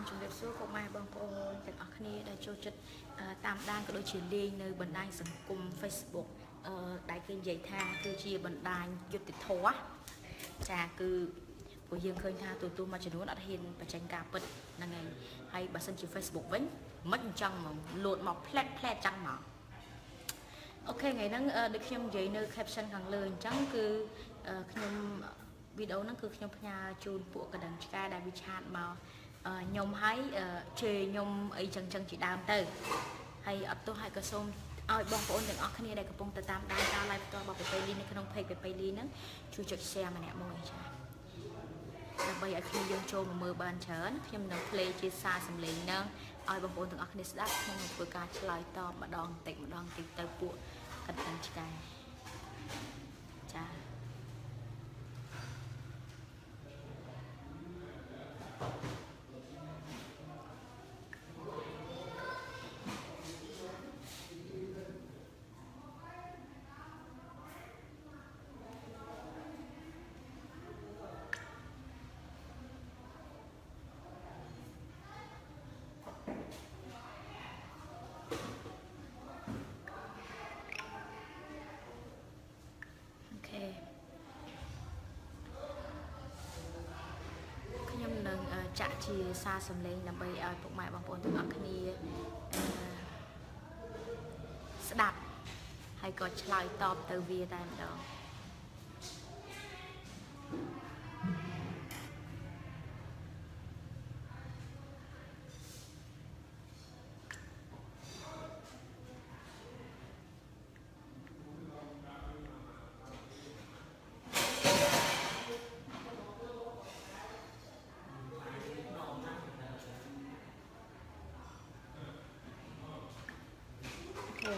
ជំរាបសួរពុកម៉ែបងប្អូនទាំងអស់គ្នាដែលចូលចិត្តតាមដានក៏ដូចជាលេងនៅបណ្ដាញសង្គម Facebook ដែលគេនិយាយថាគឺជាបណ្ដាញយុត្តិធម៌ចាគឺពួកយើងឃើញថាទូទូមួយចំនួនអត់ហ៊ានបញ្ចេញការពិតហ្នឹងហើយហើយបើសិនជា Facebook វិញមិនអញ្ចឹងហ្មងលោតមកផ្លែតផ្លែតចឹងហ្មង OK ថ្ងៃហ្នឹងដូចខ្ញុំនិយាយនៅ caption ខាងលើអញ្ចឹងគឺខ្ញុំវីដេអូហ្នឹងគឺខ្ញុំផ្ញើជូនពួកកណ្ដឹងឆ្កែដែលវា chat មកខ្ញុំហើយជេរខ្ញុំអីចឹងចឹងជាដើមទៅហើយអត់ទោសហើយក៏សូមឲ្យបងប្អូនទាំងអស់គ្នាដែលកំពុងតែតាមដានការ live ផ្ទាល់របស់ពេពេលីនៅក្នុង page ពេពេលីហ្នឹងជួយចុច share ម្នាក់មួយចាដើម្បីឲ្យគ្នាយើងចូលមកមើលបានច្រើនខ្ញុំនឹង play ជាសារសំឡេងហ្នឹងឲ្យបងប្អូនទាំងអស់គ្នាស្ដាប់ខ្ញុំនឹងធ្វើការឆ្លើយតបម្ដងបន្តិចម្ដងបន្តិចទៅពួកកណ្ដឹងឆ្កែចា OK ខ្ញុំនឹងចាក់ជាសារសំឡេងដើម្បីឲ្យពុកម៉ែបងប្អូនទាំងអស់គ្នាស្ដាប់ហើយក៏ឆ្លើយតបទៅវាតែម្ដង OK ឥ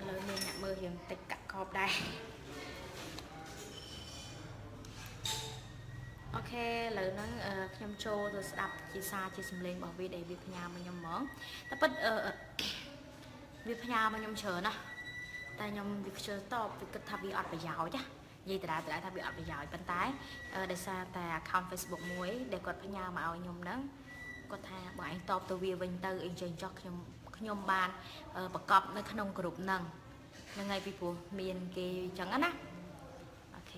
ឡូវមានអ្នកមើលរៀងតិចកាក់កបដែរ OK ឥឡូវហ្នឹងខ្ញុំចូលទៅស្ដាប់ជាសារជាសំឡេងរបស់វាដែលវាផ្ញើមកខ្ញុំហ្មងតែពិតអឺវាផ្ញើមកខ្ញុំច្រើនណាស់តែខ្ញុំវាខ្ជិលតបវាគិតថាវាអត់ប្រយោជន៍ណានិយាយដដែលដដែលថាវាអត់ប្រយោជន៍ប៉ុន្តែដោយសារតែ account Facebook មួយដែលគាត់ផ្ញើមកឲ្យខ្ញុំហ្នឹងគាត់ថាបើឯងតបទៅវាវិញទៅអីចេញចោះខ្ញុំខ្ញុំបានប្រកបនៅក្នុងក្រុមហ្នឹងហ្នឹងហើយពីព្រោះមានគេអញ្ចឹងណា OK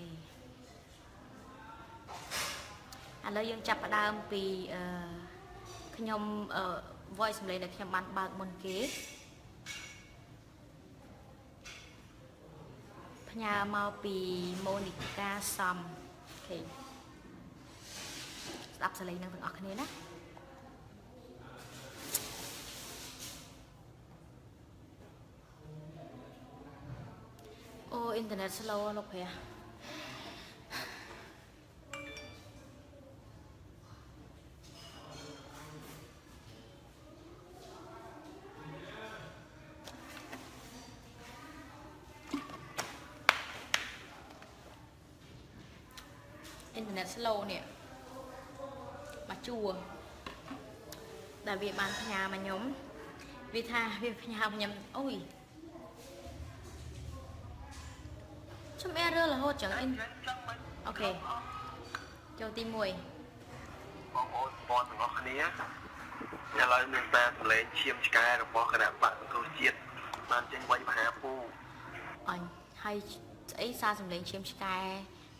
ឥឡូវយើងចាប់ផ្ដើមពីអឺខ្ញុំអឺ voice សំឡេងដែលខ្ញុំបានបើកមុនគេផ្ញើមកពីម៉ូនីកាសំ OK ស្ដាប់សំឡេងនឹងទាំងអស់គ្នាណាអូអ៊ីនធឺណិត slow លោកព្រះអ៊ីនធឺណិត slow នេះមកជួរដែលវាបានផ្ញើមកខ្ញុំវាថាវាផ្ញើមកខ្ញុំអូយខ្ញុំ error រហូតចឹងអ៊ីន OK ចូលទី1 បងប្អូនបងទាំងអស់គ្នាឥឡូវមានសារសម្លេងឈាមឆ្កែរបស់គណៈបកសង្គ្រោះជាតិបានចេញវាយមហាពូ អញហើយស្អីសារសម្លេងឈាមឆ្កែ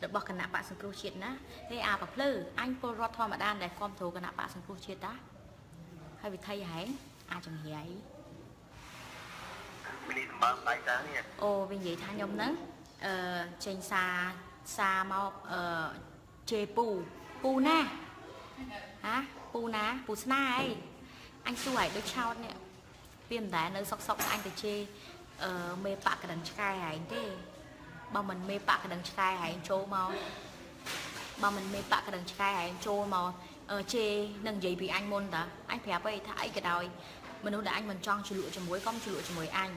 របស់គណៈបកសង្គ្រោះជាតិណាហេអាប្រភ្លឺអញពលរដ្ឋធម្មតាដែលគ្រប់គ្រងគណៈបកសង្គ្រោះជាតិតាហើយវិធីហែងអាចង្រៃ មីសម្បើមដៃតានេះ អូវានិយាយថាខ្ញុំហ្នឹងអឺចេញសារសារមកអឺជេពូពូណាហាពូណាពូស្នាអីអញសួរឲ្យដូចឆោតនេះវាមិនដែលនៅសុកសុកអញទៅជេអឺមេបកកណ្ដឹងឆ្កែហែងទេបើមិនមេបកកណ្ដឹងឆ្កែហែងចូលមកបើមិនមេបកកណ្ដឹងឆ្កែហែងចូលមកជេនឹងនិយាយពីអញមុនតាអញប្រាប់អីថាអីក៏ដោយមនុស្សដែលអញមិនចង់ជ្រលក់ជាមួយកុំជ្រលក់ជាមួយអញ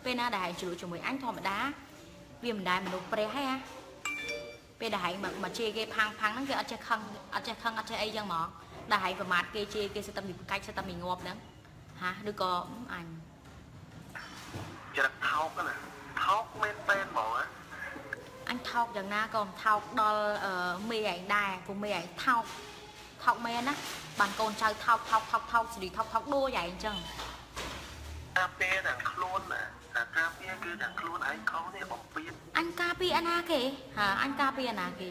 ពេលណាដែលហែងជ្រលក់ជាមួយអញធម្មតាវាមិនដែលមនុស្សព្រះហេពេលដែលហែងមកមកជេរគេផាំងផាំងហ្នឹងគេអត់ចេះខឹងអត់ចេះខឹងអត់ចេះអីចឹងហ្មងដែលហែងប្រមាថគេជេរគេសិតតែមីកាច់សិតតែមីងាប់ហ្នឹងហាឬក៏អញ ច្រឹកថោកណាថោកមែនពេនហ្មងណា អញថោកយ៉ាងណាក៏មិនថោកដល់មេឯងដែរព្រោះមេឯងថោក ថោកមែនណាបានកូនចៅថោកថោកថោកថោកសេរីថោកថោកដូរយ៉ាងអញ្ចឹង ការពារទាំងខ្លួនណាតែការពារគឺទាំងខ្លួនឯងខុសនេះបំពេញ អញការពារអាណាគេហាអញការពារអាណាគេ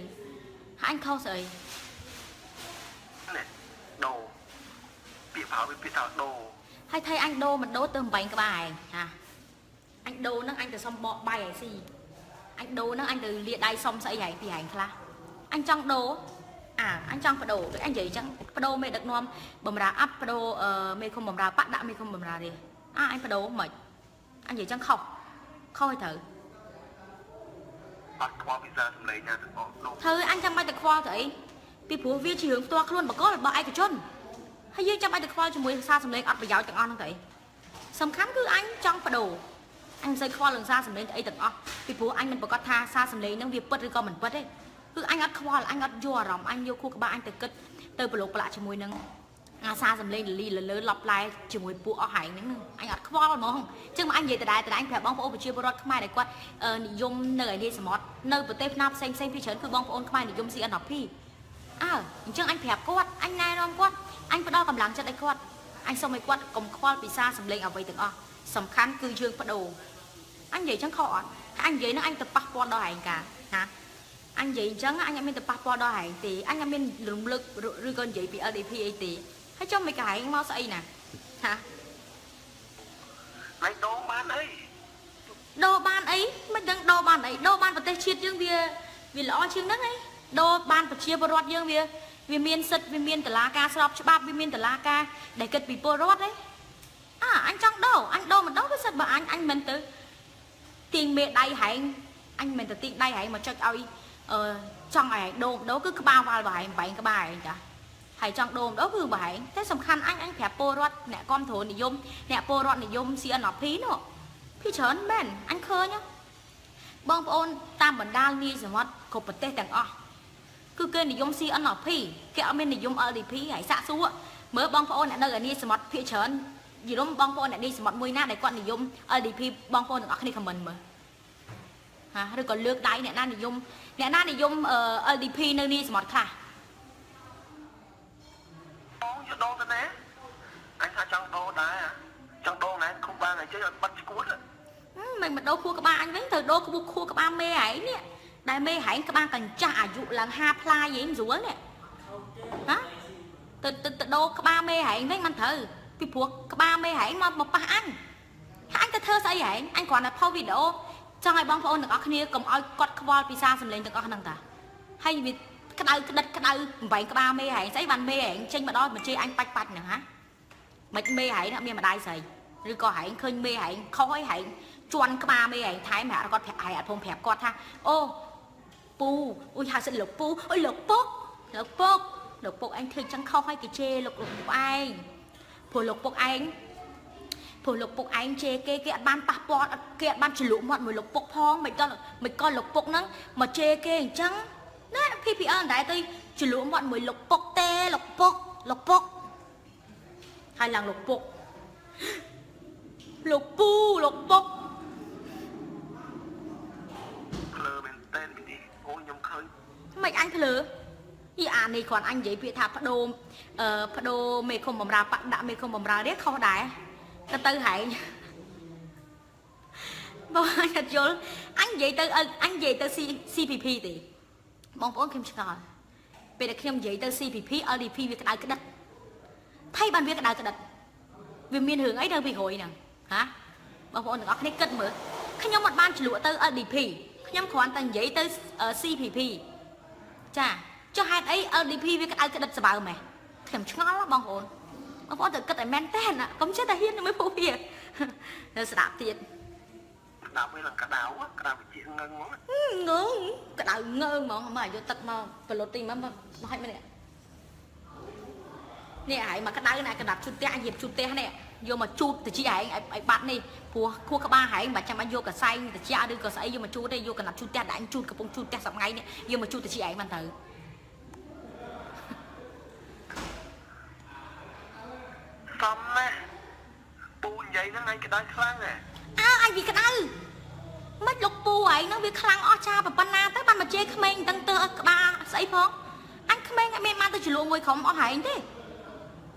ហើយអញខុសស្អី នេះដូរពាក្យប្រើវាពាក្យថាដូរ ហើយថៃអញដូរមិនដូរទៅបំបែងក្បាលឯងហាអញដូរហ្នឹងអញទៅសុំបកបាយឯស៊ីអញដូរហ្នឹងអញទៅលាដៃសុំស្អីឯងពីឯងខ្លះអញចង់ដូរអាអញចង់បដូរដូចអញនិយាយអញ្ចឹងបដូរមេដឹកនាំបំរើអាប់បដូរអឺមេឃុំបំរើបាក់ដាក់មេឃុំបំរើនេះអាអញបដូរមិនអញនិយាយអញ្ចឹងខុសខុសឲ្យត្រូវ អត់ខ្វល់ពិសាសម្លេងណាទាំងអស់ដូរ ត្រូវអញចាំបាច់ទៅខ្វល់ទៅអីពីព្រោះវាជារឿងផ្ទាល់ខ្លួនបកលរបស់ឯកជនហើយយើងចាំបាច់ទៅខ្វល់ជាមួយសារសម្លេងអត់ប្រយោជន៍ទាំងអស់ហ្នឹងទៅអីសំខាន់គឺអញចង់បដូរអញមិនសូវខ្វល់រឿងសារសម្លេងទៅអីទាំងអស់ពីព្រោះអញមិនប្រកាសថាសារសម្លេងហ្នឹងវាពិតឬក៏មិនពិតទេគឺអញអត់ខ្វល់អញអត់យកអារម្មណ៍អញយកខួរក្បាលអញទៅគិតទៅប្រឡូកប្រឡាក់ជាមួយនឹងអាសារសម្លេងលលីលលើឡប់ឡែជាមួយពួកអស់ហែងហ្នឹងអញអត់ខ្វល់ហ្មងអញ្ចឹងមកអញនិយាយដដែលដដែលប្រាប់បងប្អូនប្រជាពលរដ្ឋខ្មែរដែលគាត់និយមនៅឯនាយសមុទ្រនៅប្រទេសផ្នែកផ្សេងផ្សេងពីច្រើនគឺបងប្អូនខ្មែរនិយម CNRP អើអញ្ចឹងអញប្រាប់គាត់អញណែនាំគាត់អញផ្ដល់កម្លាំងចិត្តឲ្យគាត់អញសូមឲ្យគាត់កុំខ្វល់ពីសារសម្លេងអ្វីទាំងអស់សំខាន់គឺយើងបដូរអញនិយាយអញ្ចឹងខុសអត់អញនិយាយហ្នឹងអញទៅប៉ះពាល់ដល់ឯងកាណាអញនិយាយអញ្ចឹងអញអត់មានទៅប៉ះពាល់ដល់ឯងទេអញអត់មានរំលឹកឬក៏និយាយពី LDP អីទេហើយចុះមិនក៏ឯងមកស្អីណាហា ណៃដូរបានអី ដូរបានអីមិនដឹងដូរបានអីដូរបានប្រទេសជាតិយើងវាវាល្អជាងហ្នឹងអីដូរបានប្រជាពលរដ្ឋយើងវាវាមានសិទ្ធិវាមានតឡាការស្របច្បាប់វាមានតឡាការដែលគិតពីពលរដ្ឋអីអាអញចង់ដូរអញដូរមិនដូរវាសិទ្ធិបើអញអញមិនទៅទាញមេដៃហែងអញមិនទៅទាញដៃហែងមកចុចឲ្យអឺចង់ឲ្យហែងដូរដូរគឺក្បាលវ៉ាល់បើហែងបែងក្បាលហែងចាហើយចង់ដូរដូរគឺបើហែងតែសំខាន់អញអញប្រាប់ពលរដ្ឋអ្នកគ្រប់គ្រងនិយមអ្នកពលរដ្ឋនិយម CNRP នោះ ពីច្រើនមែនអញឃើញហ៎បងប្អូនតាមបណ្ដាលនាយសមុទ្រគ្រប់ប្រទេសទាំងអស់គឺគេនិយម CNRP គេអត់មាននិយម LDP ហើយសាក់សួរមើលបងប្អូនអ្នកនៅឯនាយសមុទ្រភាគច្រើនយល់បងប្អូនអ្នកនាយសមុទ្រមួយណាដែលគាត់និយម LDP បងប្អូនទាំងអស់គ្នាខមមិនមើលហាឬក៏លើកដៃអ្នកណានិយមអ្នកណានិយម LDP នៅនាយសមុទ្រខ្លះ បងយកដូរទៅណាអញថាចង់ដូរដែរចង់ដូរណែខុសបានហើយចេះឲ្យបាត់ឈួត មិនមកដូរខួរក្បាលអញវិញត្រូវដូរក្បួខួរក្បាលមេឯងនេះដែលមេឯងក្បាលកញ្ចាស់អាយុឡើង5ផ្លាយឯងស្រួលនេះហ៎ទៅទៅទៅដូរក្បាលមេឯងវិញមិនត្រូវពីព្រោះក្បាលមេឯងមកមកប៉ះអញហើយអញទៅធ្វើស្អីឯងអញគ្រាន់តែផុសវីដេអូចង់ឲ្យបងប្អូនទាំងអស់គ្នាកុំឲ្យគាត់ខ្វល់ពីសារសម្លេងទាំងអស់ហ្នឹងតាហើយវាក្តៅក្តិតក្តៅបំបែងក្បាលមេឯងស្អីបានមេឯងចេញមកដល់បញ្ជាអញបាច់បាច់ហ្នឹងហ៎មិនមេឯងអត់មានម្ដាយស្រីឬក៏ឯងឃើញមេឯងខុសអីឯងជន់ក្បាលមេឯងថែមហាគាត់ប្រាប់ឯងអត់ផងប្រាប់គាត់ថាអូពូអុយហៅសិនលោកពូអុយលោកពុកលោកពុកលោកពុកឯងធ្វើចឹងខុសហើយគេជេរលោកលោកពុកឯងព្រោះលោកពុកឯងព្រោះលោកពុកឯងជេរគេគេអត់បានប៉ះពាល់អត់គេអត់បានជ្រលក់មាត់មួយលោកពុកផងមិនដល់មិនក៏លោកពុកហ្នឹងមកជេរគេអញ្ចឹងណា PPL មិនដែរទៅជ្រលក់មាត់មួយលោកពុកទេលោកពុកលោកពុកហើយឡើងលោកពុកលោកពូលោកពុក ភ្លើមែនតែនពីនេះអូខ្ញុំឃើញ មិនអញភ្លើយីអានេះគ្រាន់អញនិយាយពាក្យថាបដូរអឺបដូរមេឃុំបំរើបាក់ដាក់មេឃុំបំរើនេះខុសដែរទៅទៅហែងបងអញអត់យល់អញនិយាយទៅអញនិយាយទៅ CPP ទេបងប្អូនខ្ញុំឆ្ងល់ពេលដែលខ្ញុំនិយាយទៅ CPP LDP វាក្តៅក្តិតថៃបានវាក្តៅក្តិតវាមានរឿងអីនៅពីក្រោយហ្នឹងហ៎បងប្អូនទាំងអស់គ្នាគិតមើលខ្ញុំអត់បានជ្រលក់ទៅ LDP ខ្ញុំគ្រាន់តែនិយាយទៅ CPP ចាចុះហេតុអី LDP វាក្តៅក្តិតសបើម៉េះខ្ញុំឆ្ងល់បងប្អូនបងប្អូនត្រូវគិតឲ្យមែនតើណាកុំចេះតែហ៊ាននឹងមើលពួកវានៅស្ដាប់ទៀត ក្តៅវិញឡើងក្តៅក្តៅវិជាងឹងហ្មង ងើងក្តៅងើងហ្មងមកយកទឹកមកប្រលត់ទីមកមកឲ្យមកនេះនេះឯងមកក្តៅណាកណ្ដាប់ជូតផ្ទះអញរៀបជូតផ្ទះនេះយកមកជូតតិចឯងឲ្យបាត់នេះព្រោះខួរក្បាលឯងមិនចាំបាច់យកកសែងតិចឬក៏ស្អីយកមកជូតទេយកកណ្ដាប់ជូតផ្ទះដែលអញជូតកំពុងជូតផ្ទះសប្ងៃនេះយកមកជូតតិចឯងបានទៅ សំណាស់ពូនិយាយហ្នឹងឯងក្តៅខ្លាំងហ៎ អើអញវាក្តៅមិនលោកពូឯងហ្នឹងវាខ្លាំងអស់ចាប៉ុណ្ណាទៅបានមកជេរក្មេងមិនដឹងទៅក្បាលស្អីផងអញ ក្មេងអត់មានបានទៅជ្រលក់មួយក្រុមអស់ហែងទេ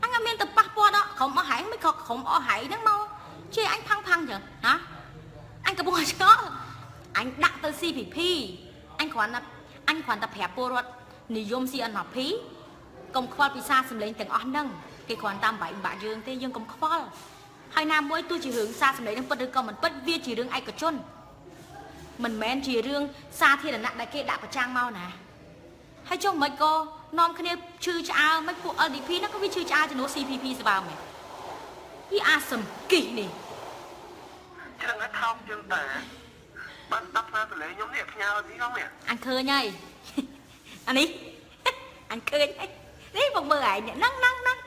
អញអត់មានទៅប៉ះពាល់ដល់ក្រុមអស់ហែងមិនក៏ក្រុមអស់ហែងហ្នឹងមកជេរអញផាំងផាំងចឹងហ៎អញកំពុងតែឆ្ងល់អញដាក់ទៅ CPP អញគ្រាន់តែប្រាប់ពលរដ្ឋនិយម CNRP កុំខ្វល់ពីសារសម្លេងទាំងអស់ហ្នឹងគេគ្រាន់តាមបែកបាក់យើងទេយើងកុំខ្វល់ហើយណាមួយទោះជារឿងសារសម្លេងហ្នឹងពិតឬក៏មិនពិតវាជារឿងឯកជនមិនមែនជារឿងសាធារណៈដែលគេដាក់ប្រចាំងមកណាហើយចុះមិនក៏នាំគ្នាឈឺឆ្អើមិនពួក LDP ហ្នឹងក៏វាឈឺឆ្អើជំនួស CPP ស្បើមែនវាអាសំគិះនេះ ចឹងឲ្យថោកជាងតាបានស្ដាប់សារសម្លេងខ្ញុំនេះផ្ញើនេះហ្នឹងនេះ អញឃើញហើយ អានេះ អញឃើញហើយនេះមកមើលឯងនេះហ្នឹងហ្នឹងហ្នឹង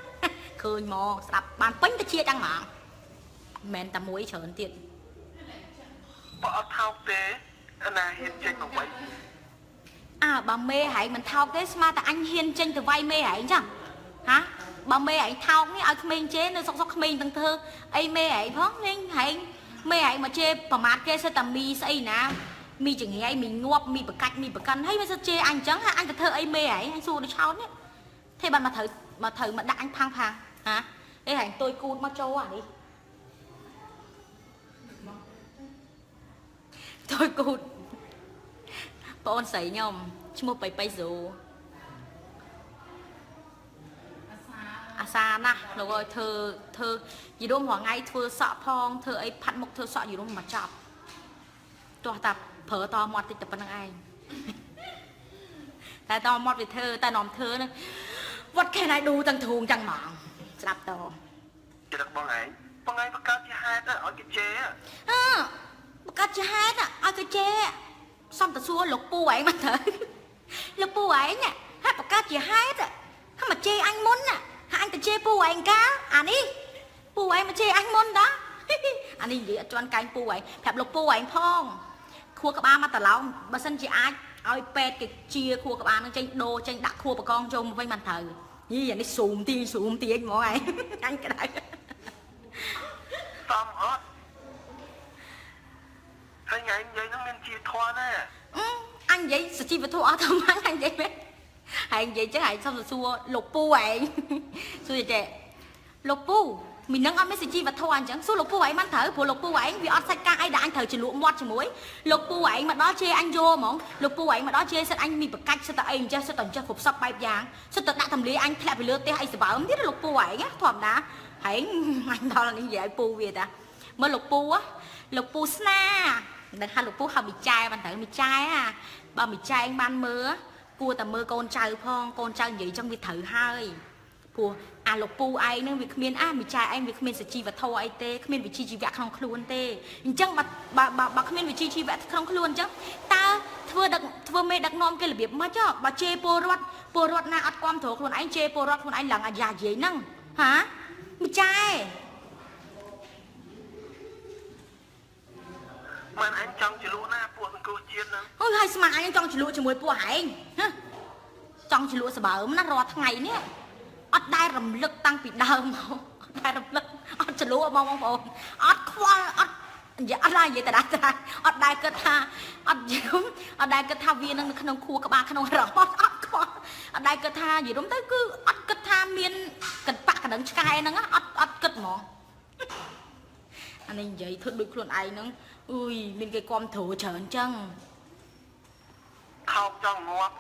ឃើញមកស្ដាប់បានពេញទៅជាចឹងហ្មងមិនមែនតែមួយច្រើនទៀត បើអត់ថោកទេអាណាហ៊ានចេញមកវិញ អើបើមេហែងមិនថោកទេស្មើតែអញហ៊ានចេញទៅវាយមេហែងចឹងហាបើមេហែងថោកនេះឲ្យក្មេងជេរនៅសុកសុកក្មេងទាំងធ្វើអីមេហែងផងលេងហែងមេហែងមកជេរប្រមាថគេសិតតែមីស្អីណាមីចង្រៃមីងាប់មីបកាច់មីបកិនហើយវាសិតជេរអញចឹងហាអញទៅធ្វើអីមេហែងអញសួរដូចឆោតនេះទេបានមកត្រូវមកត្រូវមកដាក់អញផាំងផាំងហាអីហែងតុយគូតមកចូលអានេះតុយគូត បងអូនស្រីខ្ញុំឈ្មោះបៃបៃស៊ូអាសាណាស់លោកអើយធ្វើធ្វើយីរុំរាល់ថ្ងៃធ្វើសក់ផងធ្វើអីផាត់មុខធ្វើសក់យីរុំមកចប់ទោះតាប្រើតមាត់តិចតែប៉ុណ្្នឹងឯងតែតមាត់វាធ្វើតែនាំធ្វើហ្នឹង What can I do ទាំងធូងទាំងហ្មងស្ដាប់ត ចរិតបងឯងបងឯងបង្កើតជាហេតុឲ្យគេជេរ អឺបង្កើតជាហេតុឲ្យគេជេរសំតសួរលោកពូឯងមកទៅ លោកពូឯងហាក់បង្កើតជាហេតុហាក់មកជេរអញមុនណាហាក់អញទៅជេរពូឯងកាលអានេះពូឯងមកជេរអញមុនតា អានេះនិយាយអត់ជន់កែងពូឯងប្រាប់លោកពូឯងផងខួរក្បាលមកតឡោមបើសិនជាអាចឲ្យពេទ្យគេជាខួរក្បាលនឹងចេញដូរចេញដាក់ខួរបកងចូលមកវិញបានត្រូវយីអានេះស៊ូមទីស៊ូមទាញហ្មងឯង អញក្តៅ សមអត់ហើយថ្ងៃនិយាយហ្នឹងមានជាធម៌ណា អឺអញនិយាយសុជីវធម៌អត់ធម្មតាអញនិយាយមែនហើយនិយាយចឹងហើយសុំសួរលោកពូឯង សួរចេះលោកពូមីនឹងអត់មានសុជីវធម៌អញ្ចឹងសួរលោកពូឯងបានត្រូវព្រោះលោកពូឯងវាអត់សាច់ការអីដែលអញត្រូវជ្រលក់មាត់ជាមួយលោកពូឯងមកដល់ជេរអញយកហ្មងលោកពូឯងមកដល់ជេរសិតអញមានប្រកាច់សិតតែអីអញ្ចេះសិតតែអញ្ចេះគ្រប់សពបែបយ៉ាងសិតតែដាក់ទម្លាយអញធ្លាក់ពីលើផ្ទះអីសបើមទៀតលោកពូឯងណាធម្មតាហើយអញដល់នេះនិយាយឲ្យពូវាតាមើលលោកពូហ៎លោកពូស្នាមិនដឹងថាលោកពូហៅមីចែបានត្រូវមីចែហ่ะបើមីចែងបានមើលគួរតែមើលកូនចៅផងកូនចៅនិយាយចឹងវាត្រូវហើយ ព្រោះអាលោកពូឯងហ្នឹងវាគ្មានអាមីចែឯងវាគ្មានសុជីវធម៌អីទេគ្មានវិជ្ជាជីវៈក្នុងខ្លួនទេអញ្ចឹងបើបើបើបើគ្មានវិជ្ជាជីវៈក្នុងខ្លួនអញ្ចឹងតើធ្វើដឹកធ្វើមេដឹកនាំគេរបៀបម៉េចហ៎បើជេរពលរដ្ឋពលរដ្ឋណាអត់គ្រប់គ្រងខ្លួនឯងជេរពលរដ្ឋខ្លួនឯងឡើងអាយ៉ាយាយហ្នឹងហាមីចែ មិនអញចង់ជ្រលក់ណាពួកសង្គ្រោះជាតិហ្នឹង អូយហើយស្មានអញចង់ជ្រលក់ជាមួយពួកឯងហ៎ចង់ជ្រលក់សបើមណារាល់ថ្ងៃនេះអត់ដែលរំលឹកតាំងពីដើមមកអត់ដែលរំលឹកអត់ជ្រលក់ហ្មងបងប្អូនអត់ខ្វល់អត់និយាយអត់ឡើយនិយាយតដាតាអត់ដែលគិតថាអត់យំអត់ដែលគិតថាវានឹងនៅក្នុងខួរក្បាលក្នុងអារម្មណ៍អត់អត់ខ្វល់អត់ដែលគិតថានិយាយរំទៅគឺអត់គិតថាមានកញ្ប៉ាក់កណ្ដឹងឆ្កែហ្នឹងណាអត់អត់គិតហ្មង អានេះនិយាយធ្វើដូចខ្លួនឯងហ្នឹងអុយមានគេគាំទ្រច្រើនចឹង ថោកចង់ងាប់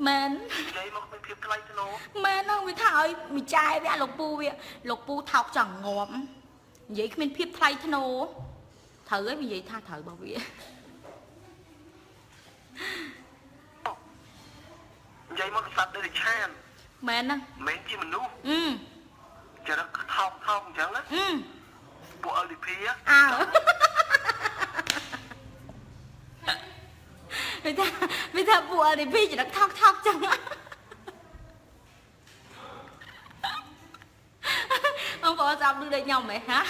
មែន និយាយមកមានភាពថ្លៃថ្នូរ មែនហ្នឹងវាថាឲ្យមីចែវាលោកពូវាលោកពូថោកចង់ងាប់និយាយគ្មានភាពថ្លៃថ្នូរត្រូវហើយវានិយាយថាត្រូវរបស់វា និយាយមកសត្វដូចឆាន មែនហ្នឹង មិនជាមនុស្ស អឺ ចរិតថោកថោកអញ្ចឹងណា អឺ ពួក LDP អើវាថាវាថាពួក LDP ចរិតថោកថោកចឹងបងប្អូនស្ដាប់ឮដូចខ្ញុំហ៎ហា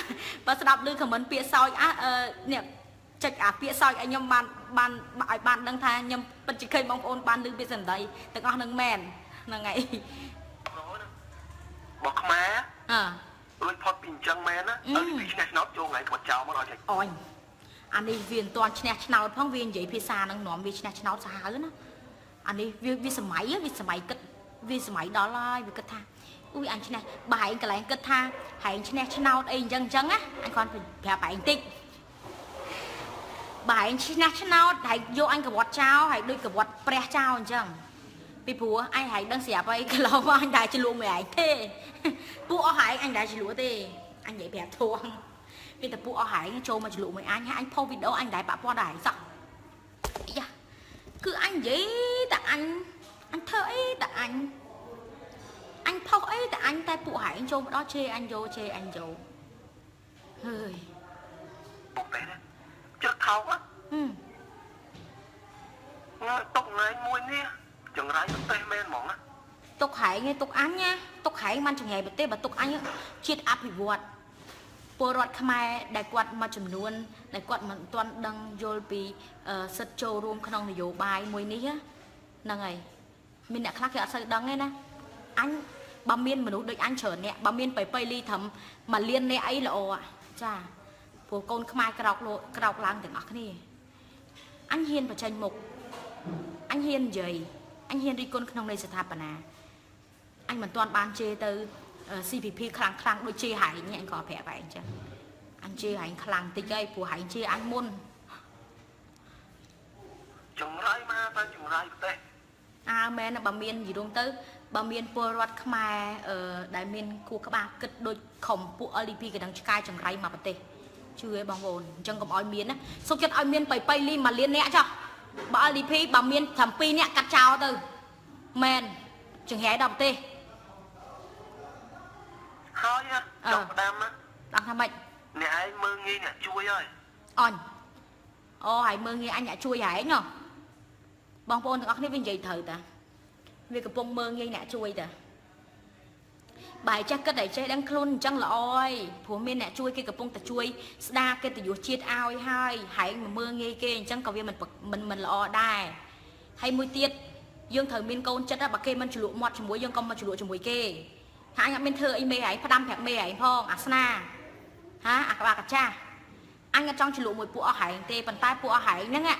បើស្ដាប់ឮខមមិនពាក្យសោចអះអឺនេះចុចអាពាក្យសោចឲ្យខ្ញុំបានបានឲ្យបានដឹងថាខ្ញុំពិតជាឃើញបងប្អូនបានឮពាក្យសម្ដីទាំងអស់នឹងមែនហ្នឹងហើយ បើខ្មែរ អើ រួចផុតពីអញ្ចឹងមែនណា LDP ឈ្នះឆ្នោតចូលថ្ងៃក្បាត់ចោលមកដល់ចេញ អញអានេះវាមិនទាន់ឈ្នះឆ្នោតផងវានិយាយភាសានឹងនាំវាឈ្នះឆ្នោតសាហាវណាអានេះវាវាសម័យវាសម័យគិត វាសម័យដល់ហើយវាគិតថាអ៊ុយអញឈ្នះបើឯងកន្លែងគិតថាហែងឈ្នះឆ្នោតអីអញ្ចឹងអញ្ចឹងណាអញគ្រាន់ប្រាប់ឯងតិចបើឯងឈ្នះឆ្នោតហើយយកអញកវត្តចោលហើយដូចកវត្តព្រះចោលអញ្ចឹងពីព្រោះអញហែងដឹងស្រាប់ហើយកន្លងមកអញដែរឆ្លួមួយឯងទេពួកអស់ហែងអញដែរឆ្លួទេអញនិយាយប្រាប់ធួងមានតែពួកអស់ហែងចូលមកឆ្លួមួយអញហើយអញផុសវីដេអូអញដែរប៉ពាល់ដល់ឯងសោះអាយ៉ាគឺអញនិយាយតែអញអញធ្វើអីតែអញអញផុសអីតែអញតែពួកហែងចូលមកដល់ជេរអញយោជេរអញយោហើយ ពុកទេណាជិតថោកណា ហឹម ងើຕົកថ្ងៃមួយនេះចង្រៃប្រទេសមែនហ្មងណា ទុកហែងឯងទុកអញណាទុកហែងបានចង្រៃប្រទេសបើទុកអញជាតិអភិវឌ្ឍពលរដ្ឋខ្មែរដែលគាត់មួយចំនួនដែលគាត់មិនទាន់ដឹងយល់ពីសិទ្ធិចូលរួមក្នុងនយោបាយមួយនេះណាហ្នឹងហើយមានអ្នកខ្លះគេអត់សូវដឹងទេណាអញបើមានមនុស្សដូចអញច្រើនអ្នកបើមានបៃបៃលីត្រឹមមួយលានអ្នកអីល្អចាព្រោះកូនខ្មែរក្រោកលោក្រោកឡើងទាំងអស់គ្នាអញហ៊ានបញ្ចេញមុខអញហ៊ាននិយាយអញហ៊ានរិះគន់ក្នុងន័យស្ថាបនា អញមិនទាន់បានជេរទៅ CPP ខ្លាំងខ្លាំងដូចជេរហែងនេះអញក៏ប្រាប់ហែងចឹងអញជេរហែងខ្លាំងតិចហើយព្រោះហែងជេរអញមុន ចង្រៃមកតែចង្រៃប្រទេស អើមែនណាបើមាននិយាយរួមទៅបើមានពលរដ្ឋខ្មែរអឺដែលមានគួរក្បាលគិតដូចខំពួក LDP កណ្ដឹងឆ្កែចង្រៃមកប្រទេសជឿឯងបងប្អូនអញ្ចឹងកុំឲ្យមានណាសុខចិត្តឲ្យមានបៃបៃលីមួយលានអ្នកចុះបើ LDP បើមានត្រឹម2អ្នកកាត់ចោលទៅមែនចង្រៃដល់ប្រទេស ហើយណាចង់ផ្ដាំណា ដល់ថាម៉េច អ្នកឯងមើងងាយអ្នកជួយហើយ អញអូហើយមើងងាយអញអ្នកជួយហែងហ៎បងប្អូនទាំងអស់គ្នាវានិយាយត្រូវតាវាកំពុងមើងងាយអ្នកជួយតាបើឲ្យចេះគិតឲ្យចេះដឹងខ្លួនអញ្ចឹងល្អហើយព្រោះមានអ្នកជួយគេកំពុងតែជួយស្ដារកិត្តិយសជាតិឲ្យហើយហែងមកមើងងាយគេអញ្ចឹងក៏វាមិនមិនមិនល្អដែរហើយមួយទៀតយើងត្រូវមានកូនចិត្តណាបើគេមិនជ្រលក់មាត់ជាមួយយើងកុំមកជ្រលក់ជាមួយគេថាអញអត់មានធ្វើអីមេហែងផ្ដាំប្រាប់មេហែងផងអាស្នាហាអាក្បាលកាចាស់ អញអត់ចង់ជ្រលក់មួយពួកអស់ហែងទេប៉ុន្តែពួកអស់ហែងហ្នឹងណា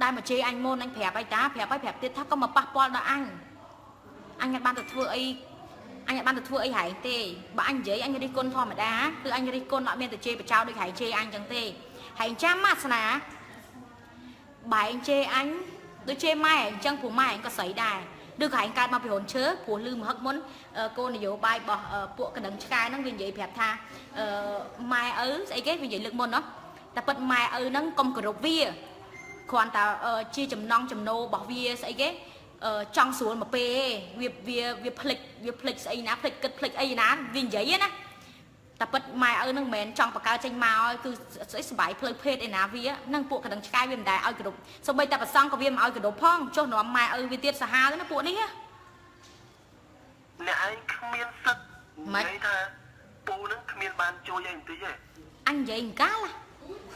ដែលមកជេរអញមុនអញប្រាប់ឲ្យតាប្រាប់ឲ្យប្រាប់ទៀតថាកុំមកប៉ះពាល់ដល់អញអញអត់បានទៅធ្វើអីអញអត់បានទៅធ្វើអីហែងទេបើអញនិយាយអញរិះគន់ធម្មតាគឺអញរិះគន់អត់មានទៅជេរបចោដូចហែងជេរអញចឹងទេហែងចាំអាសនាបែងជេរអញដូចជេរម៉ែអញ្ចឹងព្រោះម៉ែអញក៏ស្រីដែរឬក៏ហែងកើតមកពីរនឈើព្រោះលឺមហឹកមុនគោលនយោបាយរបស់ពួកកណ្ដឹងឆ្កែហ្នឹងវានិយាយប្រាប់ថាអឺម៉ែឪស្អីគេវានិយាយលើកមុនណោះតែពិតម៉ែឪហ្នឹងកុំគោរពវាគ្រាន់តែជាចំណង់ចំណូលរបស់វាស្អីគេចង់ស្រួលមកពេលវាវាវាភ្លេចវាភ្លេចស្អីណាភ្លេចគិតភ្លេចអីណាវានិយាយណាតែពិតម៉ែឪហ្នឹងមិនមែនចង់បង្កើតចេញមកគឺស្អីសុបាយផ្លូវភេទឯណាវាហ្នឹងពួកកណ្ដឹងឆ្កែវាមិនដែលឲ្យគោរពសូម្បីតែប្រសង់ក៏វាមិនឲ្យគោរពផងចុះនាំម៉ែឪវាទៀតសាហាវណាពួកនេះ អ្នកឯងគ្មានសិទ្ធនិយាយថាពូនឹងគ្មានបានជួយអីបន្តិចទេ អញនិយាយអង្កាល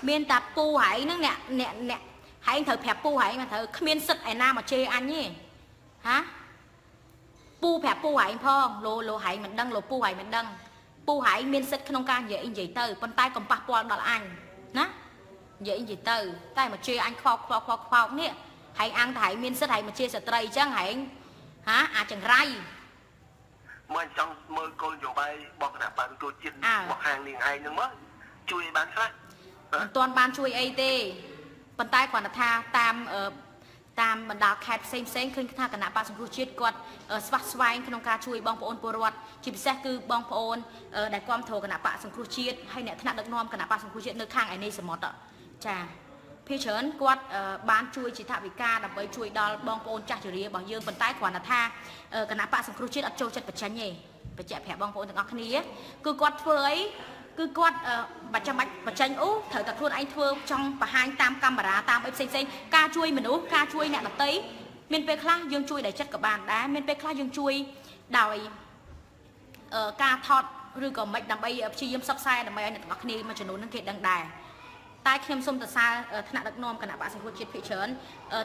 មានតែពូហែងហ្នឹងអ្នកអ្នកអ្នកហែងត្រូវប្រាប់ពូហែងមកត្រូវគ្មានសិទ្ធឯណាមកជេរអញទេហាពូប្រាប់ពូហែងផងលោលោហែងមិនដឹងលោពូហែងមិនដឹងពូហែងមានសិទ្ធក្នុងការនិយាយនិយាយទៅប៉ុន្តែកុំប៉ះពាល់ដល់អញណានិយាយនិយាយទៅតែមកជេរអញខ្វោកខ្វោកខ្វោកខ្វោកនេះហែងអាំងតែហែងមានសិទ្ធហែងមកជេរស្ត្រីអញ្ចឹងហែងហាអាចង្រៃ មើលចង់មើលគោលនយោបាយរបស់គណៈបក្សទូជាតិរបស់ខាងនាងឯងហ្នឹងមើលជួយឲ្យបានខ្លះ មិនទាន់បានជួយអីទេប៉ុន្តែគ្រាន់តែថាតាមតាមបណ្ដាខេត្តផ្សេងផ្សេងឃើញថាគណៈបក្សសង្គ្រោះជាតិគាត់ស្វះស្វែងក្នុងការជួយបងប្អូនពលរដ្ឋជាពិសេសគឺបងប្អូនដែលគាំទ្រគណៈបក្សសង្គ្រោះជាតិហើយអ្នកថ្នាក់ដឹកនាំគណៈបក្សសង្គ្រោះជាតិនៅខាងឯនេះសមុទ្រចាភាគច្រើនគាត់បានជួយជាថវិកាដើម្បីជួយដល់បងប្អូនចាស់ជរារបស់យើងប៉ុន្តែគ្រាន់តែថាគណៈបក្សសង្គ្រោះជាតិអត់ចូលចិត្តបញ្ចេញទេបញ្ជាក់ប្រាប់បងប្អូនទាំងអស់គ្នាគឺគាត់ធ្វើអីគឺគាត់បាច់ចាំបាច់បញ្ចេញអូត្រូវតែខ្លួនឯងធ្វើចង់បង្ហាញតាមកាមេរ៉ាតាមអីផ្សេងផ្សេងការជួយមនុស្សការជួយអ្នកដទៃមានពេលខ្លះយើងជួយដោយចិត្តក៏បានដែរមានពេលខ្លះយើងជួយដោយការថតឬក៏មិនដើម្បីព្យាយាមផ្សព្វផ្សាយដើម្បីឲ្យអ្នកទាំងអស់គ្នាមួយចំនួននឹងគេដឹងដែរ តែខ្ញុំសូមសរសើរថ្នាក់ដឹកនាំគណៈបក្សសង្គ្រោះជាតិភាគច្រើន